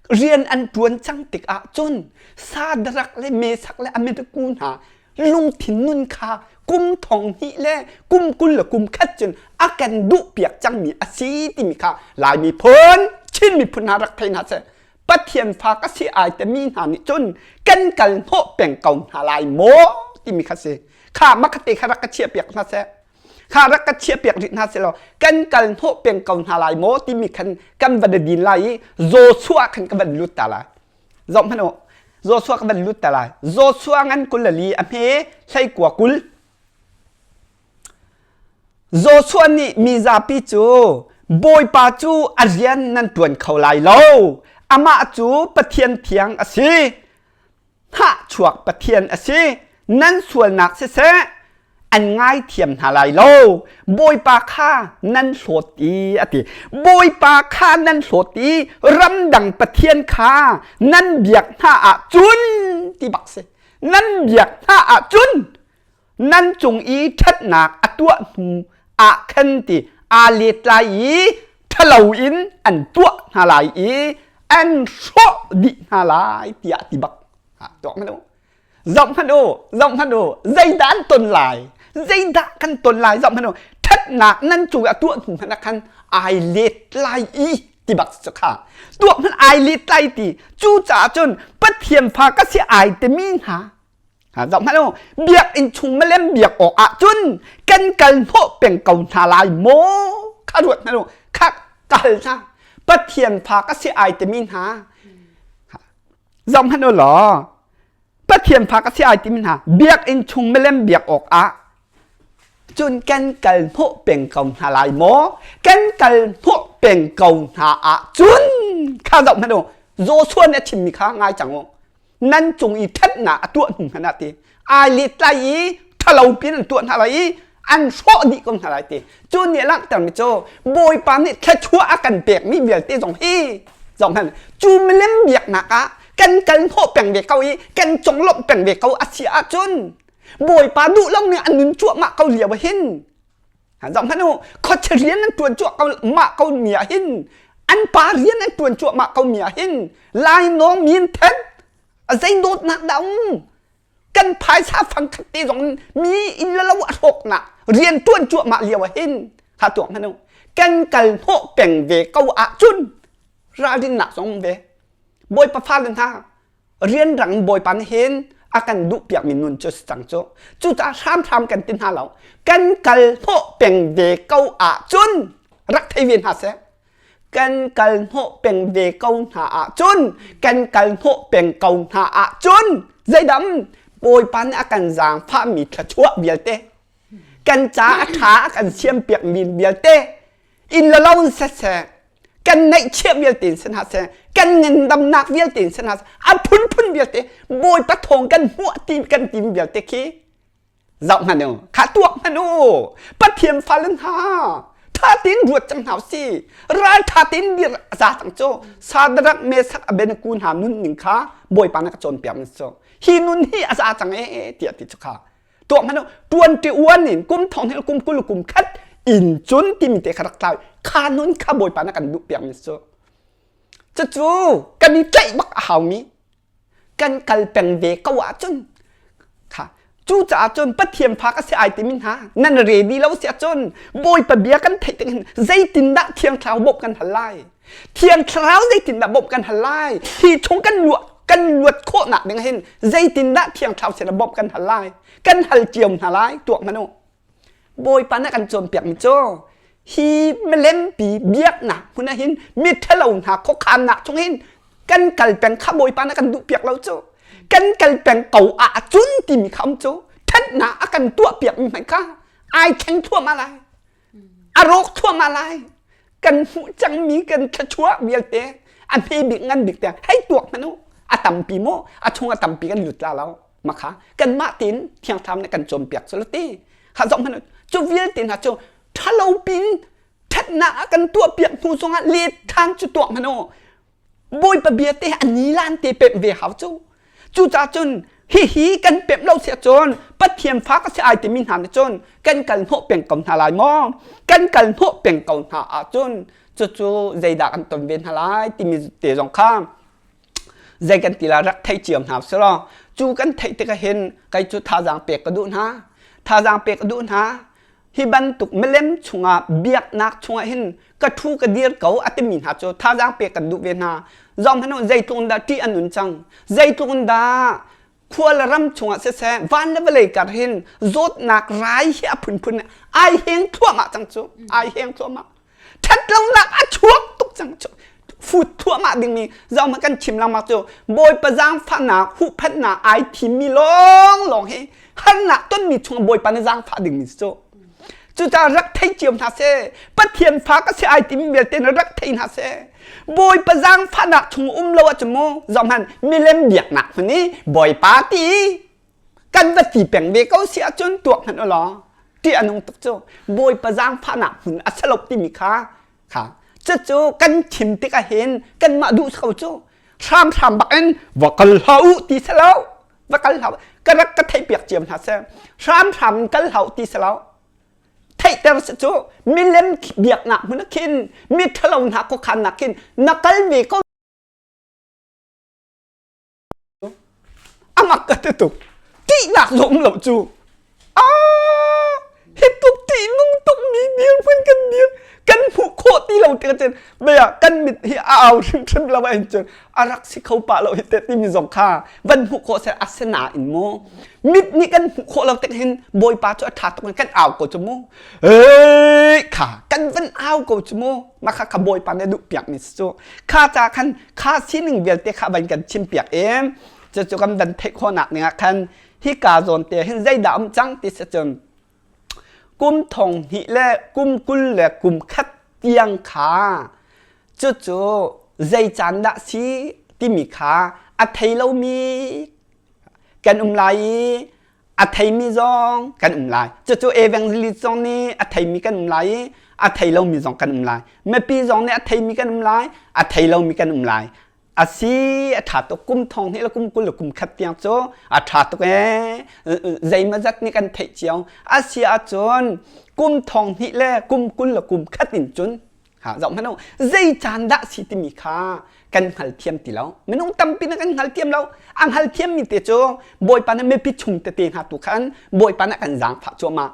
rian an ṭuan cang tikah cun Sadrak le Mesak le Abednego hna lungthin nun kha kum thong hnih le kum 20 le kum khat cun a kan duhpiak cangmi a si timi kha Lai miphun Chin miphun hna rak thei hna seh. Pathian fa ka si ai timi hna nih cun kan kal hnawh peng ko hna lai maw timi kha si. Kha makhate kha rak ka chiah piak hna seh. Kha rak ka chiah piak rih hna seh law kan kal hnawh peng ko hna lai maw timi khan kan va din lai i Joshua khan ka van lut ta lai. Zoh hmanh u. Joshua ka van lut ta lai. Joshua ngan 24 a hme hlei kua 20. Joshua nih mi zapi cu Bawipa cu a rian nan ṭuan kho lai lo. Amah cu Pathian thiang a si. Hnahchuak Pathian a si. Nan sualnak siseh an ngaithiam hna lai lo. Bawipa kha nan hlawt i a ti. Bawipa kha nan hlawt i ramdang Pathian kha nan biak hna ahcun ti bak si. Nan biak hna ahcun nan cung i ṭhatnak a tuah hnu ah khan ti aa let lai i ṭhalo in an tuah hna lai i an hrawh dih hna lai tiah ti bak. Tuak hmanh u. Zoh hmanh u, zoh hmanh u, zeidah an ton lai? Zeidah kan ton lai? Zoh hmanh u. Ṭhatnak nan cung i a tuah hnu hmanh ah khan ai let lai i ti bak cu kha. Tuah hmanh ai let lai ti. Cucaah cun Pathian fa ka si ai timi hna zoh hmanh u, biakinn chung milem biak awk ah cun kan kal hnawh peng ko hna lai maw? Kha ruat hmanh u. Kha ka hal hna. Pathian fa ka si ai timi hna Zoh hmanh u law Pathian fa ka si ai timi hna biakinn chung milem biak awkah cun kan kal hnawh peng ko hna lai maw? Kan kal hnawh peng ko hna ahcun kha zoh hmanh u Joshua nih a chimmi kha ngai cang u. Nan cung i ṭhatnak a tuah hnu hmanh ah ti ai let lai i ṭhalo piin an tuah hna lai i an hrawh dih ko hna lai ti cu nih a langhtermi cu Bawipa nih thluachuah a kan pekmi vialte zong hi zong hmanh cu milem biaknak ah kan kal hnawh peng ve ko i kan conglawmh peng ve ko a si ahcun Bawipa duh lo nih an nun cuahmah ko lio ah hin zoh hmanh u khuachia rian an ṭuan cuahmah ko mi ah hin an pa rian an ṭuan cuahmah ko mi ah hin lainawng mi an then a zei dawtnak dah um kan phaisa fangkhat te zong mi inn le lo a hrawknak rian ṭuan cuahmah lio ah hin kha tuak hmanh u kan kal hnawh peng ve ko ahcun ralrinnak zong ve bawipa fale hna rianrang bawipa nih hin A kan duh piakmi nun cu si cang cu. Cucaah hramhram kan ti hna lo. Kan kal hnawh peng ve ko ahcun rak thei ve hna seh. Kan kal hnawh peng ve ko hna ahcun kan kal hnawh peng ko hna ahcun zeidam Bawipa nih a kan zaangfahmi thluachuah vialte kan ca a ṭha a kan siampiakmi vialte inn le lo in siseh kan neihchiah vialte in si hna seh kan ngandamnak vialte in si hna seh a phunphun vialte Bawipa thawng kan hmuh ti kan timi vialte khi zoh hmanh u kha tuak hmanh u Pathian fale hna tha tein ruat cang hna usih ral tha tein dir a za cang cu Sadrak Mesak Abednego hna nun ning kha Bawipa na ka cawnpiak mi cu hi nun hi a za cang ee tiah ti cu kha tuah hmanh u tuan ti uan in kum thong hil kum 20 kum khat in cun timi te kha rak tlau kha nun kha Bawipa na kan duh piak mi cu cucu kan i tlaih bak a haumi kan kal peng ve ko ahcun kha cucaah cun Pathian fa ka si ai timi hna nan ready lo si ahcun Bawipa bia kan theih tik hin zeitindah Thiang Thlarau bawmh kan hal lai Thiang Thlarau zeitindah bawmh kan hal lai hi chung kan luah kan luat khawhnak ding hin zeitindah Thiang Thlarau sin ah bawmh kan hal lai kan hal cio hna lai tuak hmanh u Bawipa nih a kan cawnpiakmi cu hi milempi biaknak hmun ah hin miṭhalo hna khuakhannak chung hin kan kal peng kha Bawipa nih a kan duhpiak lo cu. Kan kal peng ko ahcun timi kha um cu ṭhatnak a kan tuahpiakmi hmanh kha ai thleng thluahmah lai. A rawk thluahmah lai. Kan hmuh cangmi kan thluachuah vialte a hme bik ngan bik tiang hei tuak hmanh u. A tampi maw? A chung a tampi kan lut la lo. Makha kanmah tein Thiang Thlarau nih kan cawnpiak cu ti kha zoh hmanh cu vialte hna cu ṭhalo pin ṭhatnak a kan tuahpiak hnu zongah let ṭhan cu tuah hmanh u Bawipa bia te a nilan te pemh ve hau cu cucaah cun hihi kan pemh lo si ahcun Pathian fa ka si ai timi hna nih cun kan kal hnawh peng ko hna lai maw kan kal hnawh peng ko hna ahcun cucu zeidah kan ton ve hna lai timi te zong kha zei kan ti la rak thei cio hna si law cu kan theih tikah hin kei cu thazaang pek ka duh hna thazaang pek ka duh hna hi bantuk milem chungah biaknak chungah hin ka thu ka dir ko a timi hna cu thazaang pek kan duh ve hna zong hmanh zeitluk in dah ṭih an nun cang zeitluk in dah khua le ram chungah siseh van le vawlei kar hin zawtnak rai hi a phunphun ai heng thluahmah cang cu ai heng thluahmah ṭhatlonak a chuak tuk cang cu fut thluahmah dingmi zong kan chim lengmang cu Bawipa zaangfahnak huhphenhnak ai thimmi lawnglawng hi harnak tonmi chungah Bawipa nih zaangfah dingmi si cu cucaah rak thei cio hna seh Pathian fa ka si ai timi vialte na rak thei hna seh Bawipa zaangfahnak chung um lo ahcun mu zohhmanh milem biaknak hmun i Bawipa ti kan va ti peng ve ko si ahcun tuak hmanh u law ṭih a nung tuk cu Bawipa zaangfahnak hmun a si lo timi kha kha cucu kan chim tikah hin kanmah duh ko cu hramhram bak in va kal hlah u ti si lo va kal hlah ka rak ka theih piak ciam hna seh hramhram in kal hlah ti si lo theihter si cu milem biaknak hmun ah khin mi ṭhalo hna khuakhannak khin na kal ve ko amak ka ti tuk ṭihnak zong lo cu ah hi tuk ṭihnung tuk mi dirhmun kan dir kan hmuh khawh ti lo tikah cun bia kan mit hi a au hrimhrim lo ahhin cun a rak si kho pah lo hi te timi zong kha van hmuh khawh seh asinain mu mit nih kan hmuh khawh lo tik hin Bawipa cu a ṭha tuk in kan au ko cu mu ei kha kan van au ko cu mu mah kha kha Bawipa nih a duh piak mi si cu kha ca khan kha sining vialte kha van kan chim piak i cucu kan van theih khawhnak ning ah khan hika zawn te hin zeidah um cang ti si cun kum 2000 le kum 21 tiang kha cucu zei caan dah si timi kha a thei lomi kan um lai i a theimi zong kan um lai cucu evangelist zong nih a theimi kan um lai i a thei lomi zong kan um lai mipi zong nih a theimi kan um lai a thei lomi kan um lai a si a ṭha tuk kum 20 le kum 21 tiang cu a ṭha tuk ee zeimawzat nih kan theih cio a si ahcun kum 2000 le kum 21 in cun ha zoh hmanh u zei caan dah si timi kha kan hngalthiam ti lo minung tampi na kan hngalthiam lo a hngalthiam mi te cu bawipa nih mipi chung tete hna tu khan bawipa nih kan zaangfah cuahmah.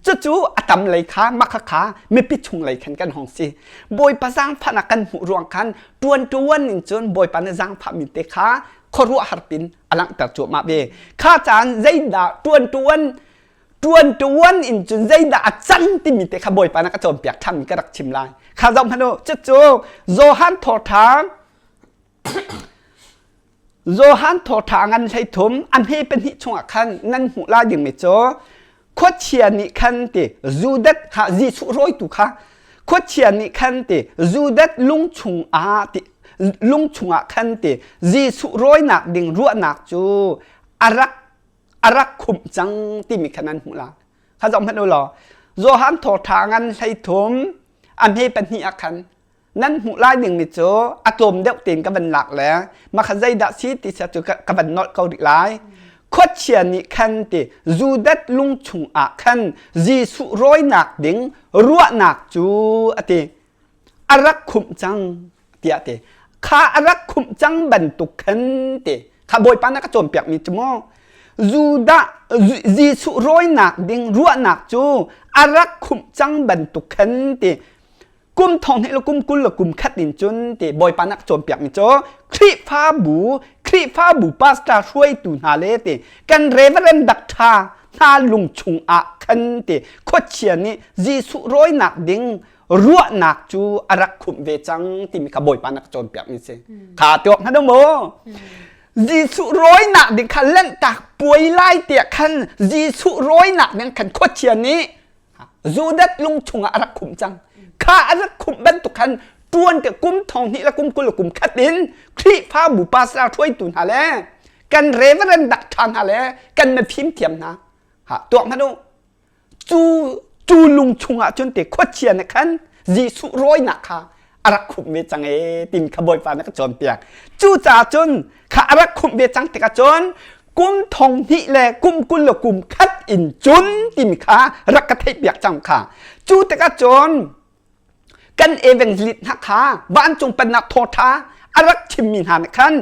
Cucu a tam lei kha makha kha mipi chung lei khan kan hong si. Bawipa zaangfahnak kan hmuh ruang khan ṭuan ṭuan in cun Bawipa nih zaangfahmi te kha khuaruahhar pin a langhter cuahmah ve. Kha caan zeidah ṭuan ṭuan ṭuan ṭuan in cun zeidah a cang timi te kha Bawipa nih a ka cawnpiak ṭhanmi ka rak chim lai. Kha zoh hmanh u, cucu Johan thawṭha Johan thawṭha ngan 13 a hme pahnih chungah khan nan hmuh lai dingmi cu khuachia nih khan ti Judas kha Jesuh rawitu kha khuachia nih khan ti Judas lung chungah ti lung chungah khan ti Jesuh rawinak ding ruahnak cu a rak a rak khumh cang timi kha nan hmuh lai. Kha zoh hmanh u law Johan thawṭha ngan 13 a hme pahnih ah khan nan hmuh lai dingmi cu a tlawm deuh tein ka van lak le makha zeidah si ti sia cu ka van nolh ko rih lai. Khuachia nih khan ti Judas lung chungah khan Jesuh rawinak ding ruahnak cu a ti a rak khumh cang tiah ti kha a rak khumh cang bantuk khan ti kha Bawipa na ka cawnpiakmi cu maw Judah Jesuh rawinak ding ruahnak cu a rak khumh cang bantuk khan ti kum thong hnih le kum 20 le kum khat in cun ti Bawipa nak cawnpiakmi cu Khrihfabu Khrihfabu pastor hruaitu hna le ti kan Reverend Doctor hna lung chungah khan ti khuachia nih Jesuh rawinak ding ruahnak cu a rak khumh ve cang timi kha Bawipa nak cawnpiakmi si. Kha tuak hna maw? Jesuh rawinak ding kha lanhtak puai lai tiah khan Jesuh rawinak ding khan khuachia nih Judas lung chungah a rak khumh cang. Kha a rak khumh bantuk khan tuan te kum thong hnih le kum 20 le kum khat in Khrihfabu pastor hruaitu hna le kan reverend doctor hna le kan mifim thiam hna ha tuak hmanh u cu cu lung chungah cun te khuachia nih khan Jesuh rawinak kha a rak khumh ve cang ee tin kha Bawipa nih ka cawnpiak. Cucaah cun kha a rak khumh ve cang tikah cun kum thong hnih le kum 20 le kum khat in cun timi kha rak ka theihpiak cang kha. Cu tikah cun kan evangelist hna kha vancung pennak thawṭha a rak chimmi hna nih khan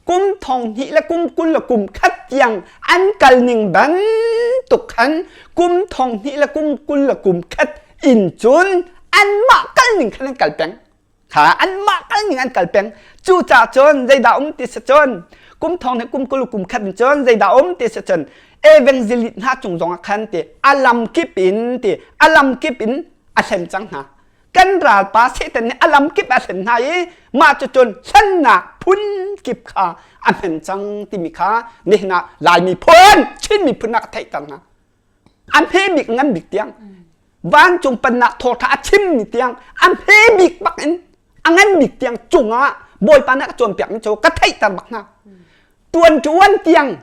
kum thong hnih le kum 20 le kum khat tiang an kal ning bantuk khan kum thong hnih le kum 20 le kum khat in cun anmah kal ning khan an kal peng kha anmah kal ning an kal peng cucaah cun zeidah um ti si cun kum thong hnih kum 20 kum khat in cun zeidah um ti si cun evangelist hna cung zongah khan ti a lam kip in ti a lam kip in a hlen cang hna kan ralpa Satan nih a lam kip a hlen hna i mah cucun hlennak phun kip kha a hman cang timi kha nihin ah Lai miphun Chin miphun ah ka theihter hna a hme bik ngan bik tiang vancung pennak thawṭha a chimmi tiang a hme bik bak in a ngan bik tiang cungah Bawipa nih a ka cawnpiakmi cu ka theihter bak hna ṭuan ṭuan tiang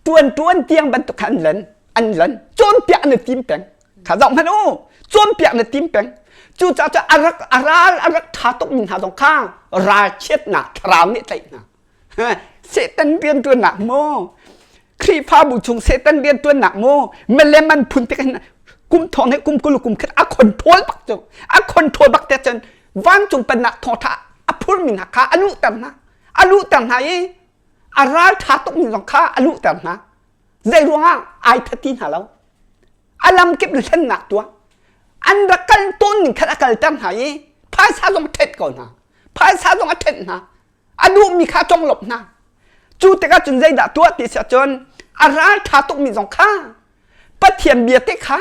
ṭuan ṭuan tiang bantuk kha an len an len cawnpiak na tim peng kha zoh hmanh u cawnpiak na tim peng cucaah cu a rak a ral a rak ṭha tuk mi hna zong kha ralchiatnak thlarau nih tlaih hna Satan rianṭuannak maw Khrihfabu chung Satan rianṭuannak maw milem an phun tik hin kum thong he kum 20 kum khat a control bak cu a control bak te cun vancung pennak thawngṭha a phurmi hna kha a luhter hna a luhter hna i a ral ṭha tukmi zong kha a luhter hna zei ruangah ai thati hna lo a lam kip hlennak tuah an rak kal tawn ning khan a kalter hna i phaisa zong ṭhet ko hna phaisa zong a ṭhenh hna a duhmi kha conglawmh hna cu tikah cun zeidah tuah ti si ahcun a ral ṭha tukmi zong kha Pathian bia te kha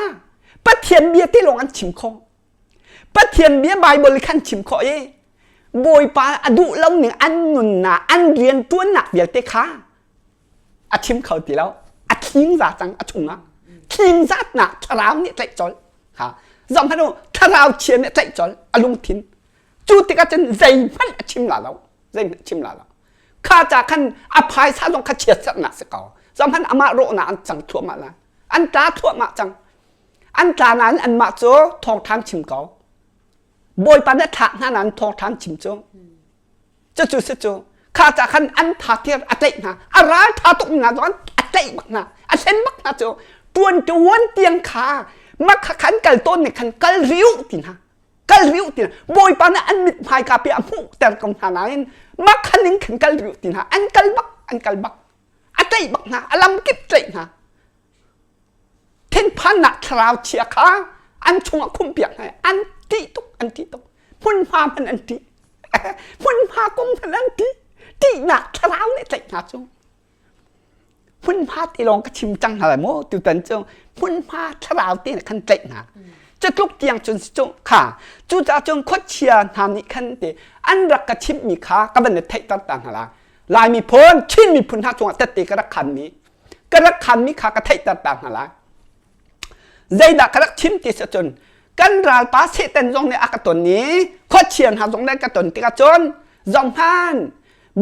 Pathian bia te lawng an chim khawh Pathian bia Bible khan chim khawh i Bawipa a duh lo ning an nunnak an rian ṭuannak vialte kha a chim kho ti lo a thling za cang a chungah thling zatnak thlarau nih tlaih colh ha zoh hmanh u thlarau chia nih tlaih colh a lungthin cu tikah cun zeihmanh a chim la lo zeihmanh chim la lo kha ca khan a phaisa zong kha chiatserhnak si ko zohhmanh amah rawhnak an cang thluahmah lai an tla thluahmah cang an tla nain anmah cu thawngṭhan chim ko bawipa nih thlak hna nain thawngṭhan chim cu cucu si cu kha ca khan an tha tir a tlaih hna a ral tha tuk hna zong a tlaih bak hna a hlen bak hna cu tuan tuan tiang kha mak kha khan kal tawn nih khan kal riu ti hna kal riu ti bawipa nih an mit hmaika pi a hmuhter ko hna nain mah khan in khan kal riu ti hna an kal bak an kal bak a tlaih bak hna a lam kip tlaih hna. Thinphannak thlarau chia kha an chungah khumpiak hna an ṭih tuk an ṭih tuk hmunhma hmanh an ṭih hmunhma kong hmanh an ṭih ṭihnak thlarau nih tlaih hna cu hmunhma ti lawng ka chim cang hna lai maw tutan cu hmunhma thlarau te nih khan tlaih hna cutluk tiang cun si cu kha cucaah cun khuachia hna nih khan te an rak ka chimhmi kha ka van i theihter ta hna lai Lai miphun Chin miphun hna cungah tette ka rak khanmi ka rak khanmi kha ka theihter ta hna lai zeidah ka rak chim ti si cun kan ralpa Satan zong nih a ka ton i khuachia hna zong nih ka ton tikah cun zong hman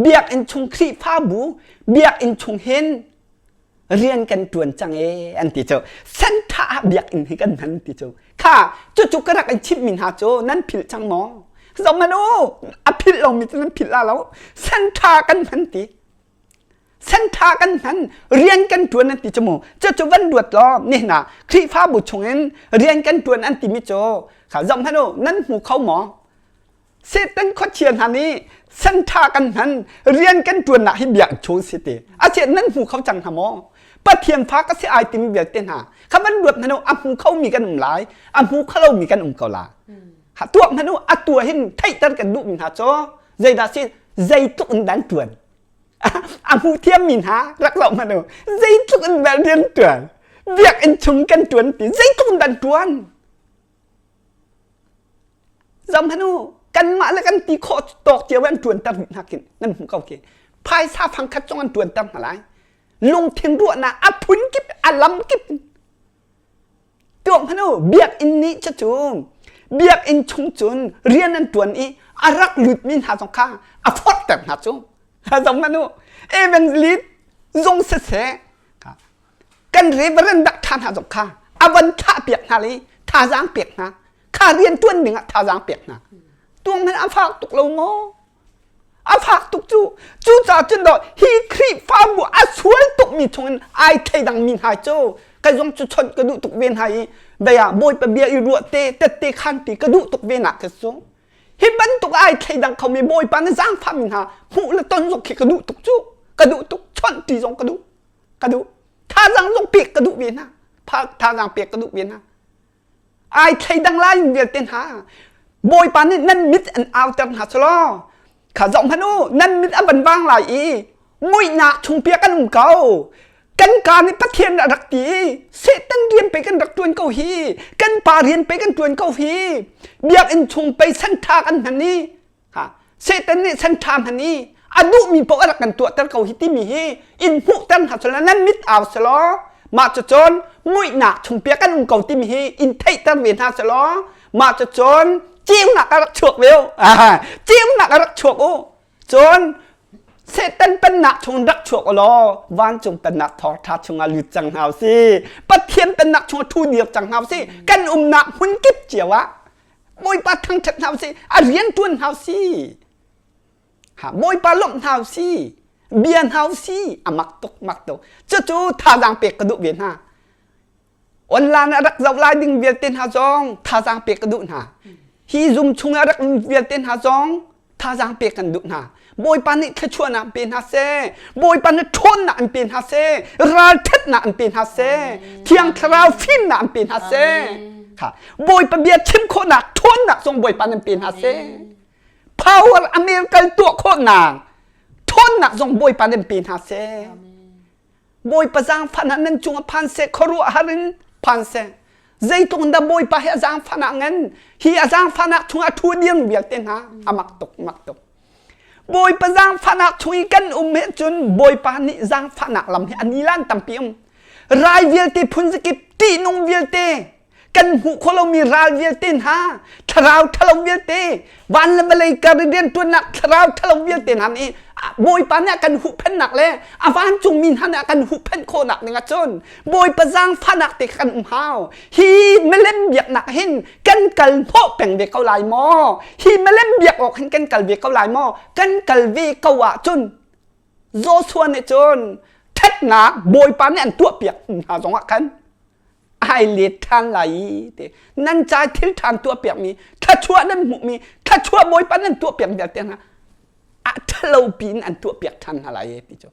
biakinn chung Khrihfabu biakinn chung hin rian kan ṭuan cang ee an ti cu sentha ah biakinn hi kan hman ti cu kha cucu ka rak in chimhmi hna cu nan philh cang maw zohmanh u a philh lomi cu nan philh la lo sentha kan hman ti sentha kan hman rian kan ṭuan an ti cu mu cucu van ruat law nihin ah Khrihfabu chungin rian kan ṭuan an timi cu kha zohmanh u nan hmu kho maw Satan khuachia hna nih sentha kan hman rian kan ṭuannak hi biak chung si ti a chiat nan hmu kho cang hna maw Pathian fa ka si ai timi vialte hna kha van ruat hmanh u a hmu kho mi kan um lai a hmu kho lo mi kan um ko la ha tuak hmanh u a tua hin theihter kan duh mi hna cu zeidah si zeitluk in dan ṭuan a hmu thiam mi hna rak zoh hmanh u zeitluk in dan rian ṭuan biakinn chung kan ṭuan ti zeitluk in dan ṭuan Zohhmanh u, kanmah le kan ti khawh tawk cio an ṭuanter rih hna khin nan hmuh ko khi. Phaisa fangkhat zong an ṭuanter hna lai. Lungthin ruahnak a phun kip, a lam kip. Tuak hmanh u, biakinn nih cucu biakinn chung cun rian an ṭuan i a rak lutmi hna zong kha a forhter hna cu. Zohhmanh u, evangelist zung siseh, kan reverend dak ṭha hna zong kha a van thlah piak hna le thazaang pek hna kha rian ṭuan ding ah thazaang pek hna tuang hmanh a fak tuk lo maw a fak tuk cu cucaah cun dawh hi Khrihfabu a sual tukmi chungin ai thleidang mi hna cu ka zong cu chawnh ka duh tuk ve hna i dei ah Bawipa bia i ruah te tette khan ti ka duh tuk ve nak khi cu hi bantuk ai thleidang khomi Bawipa na zaangfah mi hna hmuh le ton zong khi ka duh tuk cu ka duh tuk chawnh ti zong ka duh ka duh thazaang zong pek ka duh ve hna thazaang pek ka duh ve hna ai thleidang lai vialte hna bawipa nih nan mit an auter hna selaw kha zoh hmanh u nan mit a van vang lai i muihnak chung piak kan um ko kan ka nih pathian a rak ti i satan rian pe kan rak tuan ko hi kan pa rian pe kan tuan ko hi biakinn chung pei santha kan hman i Ha, Satan nih san ṭha hman i a duhmi paoh a rak kan tuahter ko hi timi hi in hmuhter hna selaw nan mit au selaw mah cucun muihnak chungpiak kan um ko timi hi in theihter ve hna selaw mah cucun ceunak a rak chuak ve u ceunak a rak chuak u cun Satan pennak chung rak chuak u law vancung pennak thawngṭha chungah lut cang hna u si Pathian pennak chungah ṭhu dir cang hna u si kan umnak hmun kip cio ah Bawipa thangṭhat hna usih, a rian ṭuan hna usih. Ha, Bawipa lawmh hna usih, bia hna usih, a mak tuk, mak tuk. Cucu thazaang pek ka duh ve hna. Online a rak zoh lai ding vialte hna zong thazaang pek ka duh hna. Hi Zoom chung a rak um vialte hna zong thazaang pek kan duh hna. Bawipa nih thluachuahnak pe hna seh. Bawipa nih ṭhawnnak an pe hna seh. Ralṭhatnak an pe hna seh. Thiang Thlarau fimnak an pe hna seh. Kha Bawipa bia chim khawhnak ṭhawnnak zong Bawipa nan pe hna seh. Power a miracle tuah khawhnak ṭhawnnak zong Bawipa nan pe hna seh. Bawipa zaangfahnak nan cungah phan seh, khuaruahhar in phan seh. Zeitluk in dah Bawipa hi a zaangfahnak ngan, hi a zaangfahnak chungah a ṭhu ding vialte hna, a mak tuk, mak tuk. Bawipa zaangfahnak chung i kan um he cun Bawipa nih zaangfahnak lam hi a nilan tampi um. Rai vialte phun zakip, ṭihnung vialte, kan hmuh khawh lomi ral vialte hna thlarau ṭhalo vialte van le vawlei kar i rianṭuannak thlarau ṭhalo vialte hna nih Bawipa nih a kan huhphenhnak le a vancungmi hna nih a kan huhphenh khawhnak ding ahcun Bawipa zaangfahnak te kha kan um hau hi milem biaknak hin kan kal hnawh peng ve ko lai maw hi milem biak awk hin kan kal ve ko lai maw kan kal ve ko ahcun Joshua nih cun ṭhatnak Bawipa nih an tuahpiak hna zongah khan ai let ṭhan lai i ti nan ca thil ṭhan tuahpiakmi thluachuah nan hmuhmi thluachuah bawipa nan tuahpiak vialte hna a ṭha. ṭhalo piin an tuahpiak ṭhan hna lai ti cu.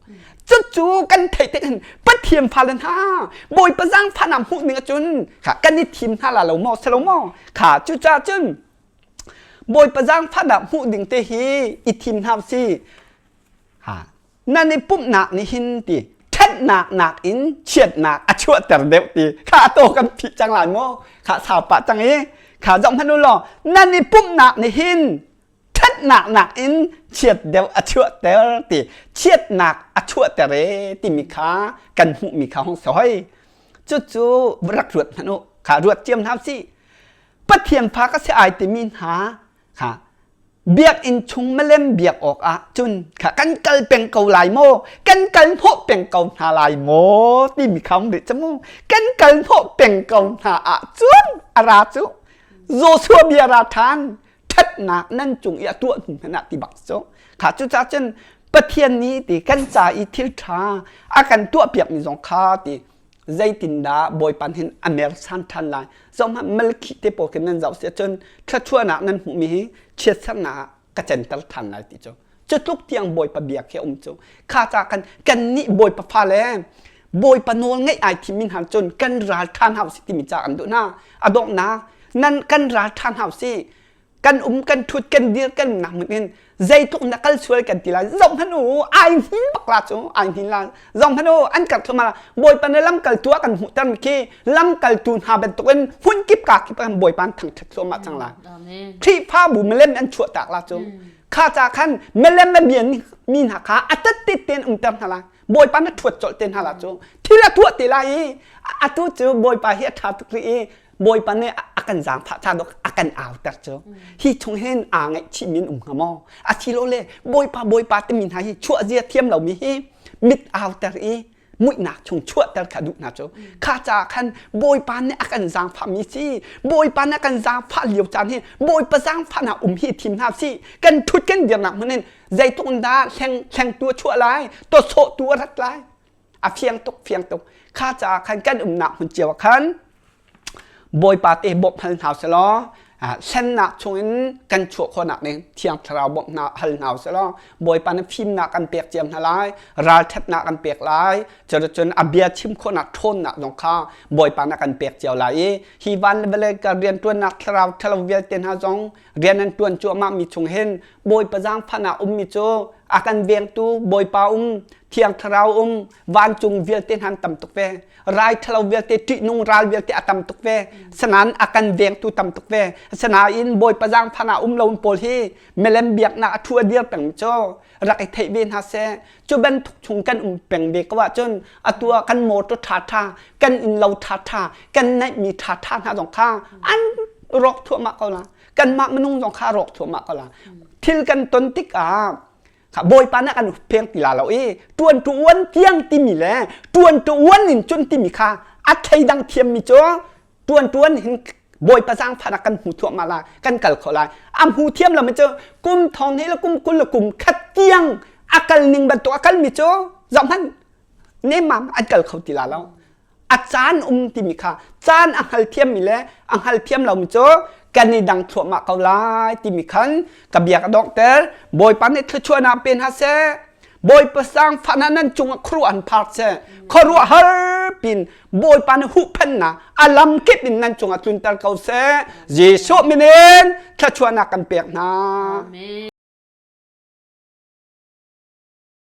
Cucu kan theih tik hin Pathian fale hna Bawipa zaangfahnak hmuh ning ahcun kha kan i thim hna la lo maw si lo maw? Kha cucaah cun Bawipa zaangfahnak hmuh ding te hi i thim hna usih. Ha nan i pumhnak nih hin ti ṭhatnak nakin chiatnak a chuahter deuh ti kha to kan phih cang lai maw? Kha sau pah cang i kha zoh hmanh u law nan i pumhnak nih hin ṭhatnak nakin chiat deuh a chuahter ti chiatnak a chuahter e timi kha kan hmuhmi kha hong si hoi. Cucu rak ruat hmanh u. Kha ruat ciam hna usih. Pathian fa ka si ai timi hna kha biakinn chung milem biak awkah cun kha kan kal peng ko lai maw kan kal hnawh peng ko hna lai maw timi kha um rih cu mu kan kal hnawh peng ko hna ahcun a ra cu Joshua bia ra ṭhan ṭhatnak nan cung i a tuah hnu hmanh ah ti bak cu kha cucaah cun Pathian nih ti kan ca i thil ṭha a kan tuahpiakmi zong kha ti zeitindah Bawipa hin a mersan ṭhan lai zohhmanh Malakhi te pawl khi nan zoh si ahcun thluachuahnak nan hmuhmi hi chiatsernak ah ka canter ṭhan lai ti cu cu tluk tiang Bawipa bia khi a um cu kha ca kan kannih Bawipa fale Bawipa nawl ngeih ai thimmi hna cun kan ral ṭha hna usih timi ca kan duh hna a donghnak nan kan ral ṭha hna usih kan um kan ṭhut kan dir kan nak hmun in zeitluk na kal sual kan ti lai zoh hmanh u ai hnin bak la cu ai hnin la zoh hmanh u an kar thluahmah la bawipa na lamkaltu a kan hmuhter mi khi lamkaltu hna bantukin hmun kip ka kip kan bawipa an thangṭhat thluahmah cang lai Khrihfabu milem an chuah tak la cu kha ca khan milem a bian mi hna kha a tat te ten umter hna lai bawipa na ṭhuat colh te hna la cu thil a tuah te lai i atu cu bawipa hi a ṭha tuk rih i Bawipa nih a kan zaangfah ca dawk a kan auter cu hi chung hin aa ngaihchih mi an um hnga maw asilole Bawipa Bawipa timi hna hi chuah zia thiam lomi hi mit auter i muihnak chung chuahter kha duh hna cu kha caah khan Bawipa nih a kan zaangfah mi si Bawipa nih a kan zaangfah lio caan hi Bawipa zaangfahnak um hi thim hna si kan thut kan dirnak hmun in zeitluk in dah hleng hlengtu a chuah lai tawsawhtu a rat lai a fiang tuk fiang tuk kha caah khan kan umnak hmun cio ah khan Bawipa te bawmh hal hna selaw hlennak chungin kan chuah khawhnak ding Thiang Thlarau bawmh hna hal hna selaw Bawipa na fimnak kan pek ciam hna lai ralṭhatnak kan pek lai cuticun a bia chim khawhnak ṭhawnnak zong kha Bawipa na kan pek cio lai i hi van le vawlei ka rianṭuannak thlarau ṭhalo vialte hna zong rian an ṭuan cuahmah mi chung hin Bawipa zaangfahnak ummi cu a kan vengtu Bawipa um Thiang Thlarau um vancung vialte hna an tam tuk ve rai ṭhalo vialte ṭihnung ral vialte a tam tuk ve sanan a kan vengtu tam tuk ve sanain Bawipa zaangfahnak um lo pawl hi milem biaknak a thu a dir peng cu rak i theih ve hna seh cu bantuk chung kan um peng ve ko ahcun atu ah kan motor ṭha ṭha kan innlo ṭha ṭha kan neihmi ṭha ṭha hna zong kha an rawk thluahmah ko la kanmah minung zong kha rawk thluahmah ko la thil kan ton tikah Kha Bawipa nih a kan huppheng ti la lo i ṭuan ṭuan tiang timi le ṭuan ṭuan in cun timi kha a thleidang thiammi cu ṭuan ṭuan hin Bawipa zaangfahnak kan hmu thuahmah lai kan kal kho lai a hmu thiam lomi cu kum thong hnih le kum 20 le kum khat tiang a kal ning bantuk a kalmi cu zohhmanh nemmam an kal kho ti la lo a caan um timi kha caan a hngal thiammi le a hngal thiam lomi cu kan i dang thluahmah ko lai timi khan ka bia ka donghter Bawipa nih thluachuahnak pe hna seh Bawipa zaangfahnak nan cungah khuaruah an phar seh khuaruahhar pin Bawipa nih huhphenhnak a lam kip in nan cungah tlunter ko seh Jesuh min in thluachuahnak kan pek hna Amen.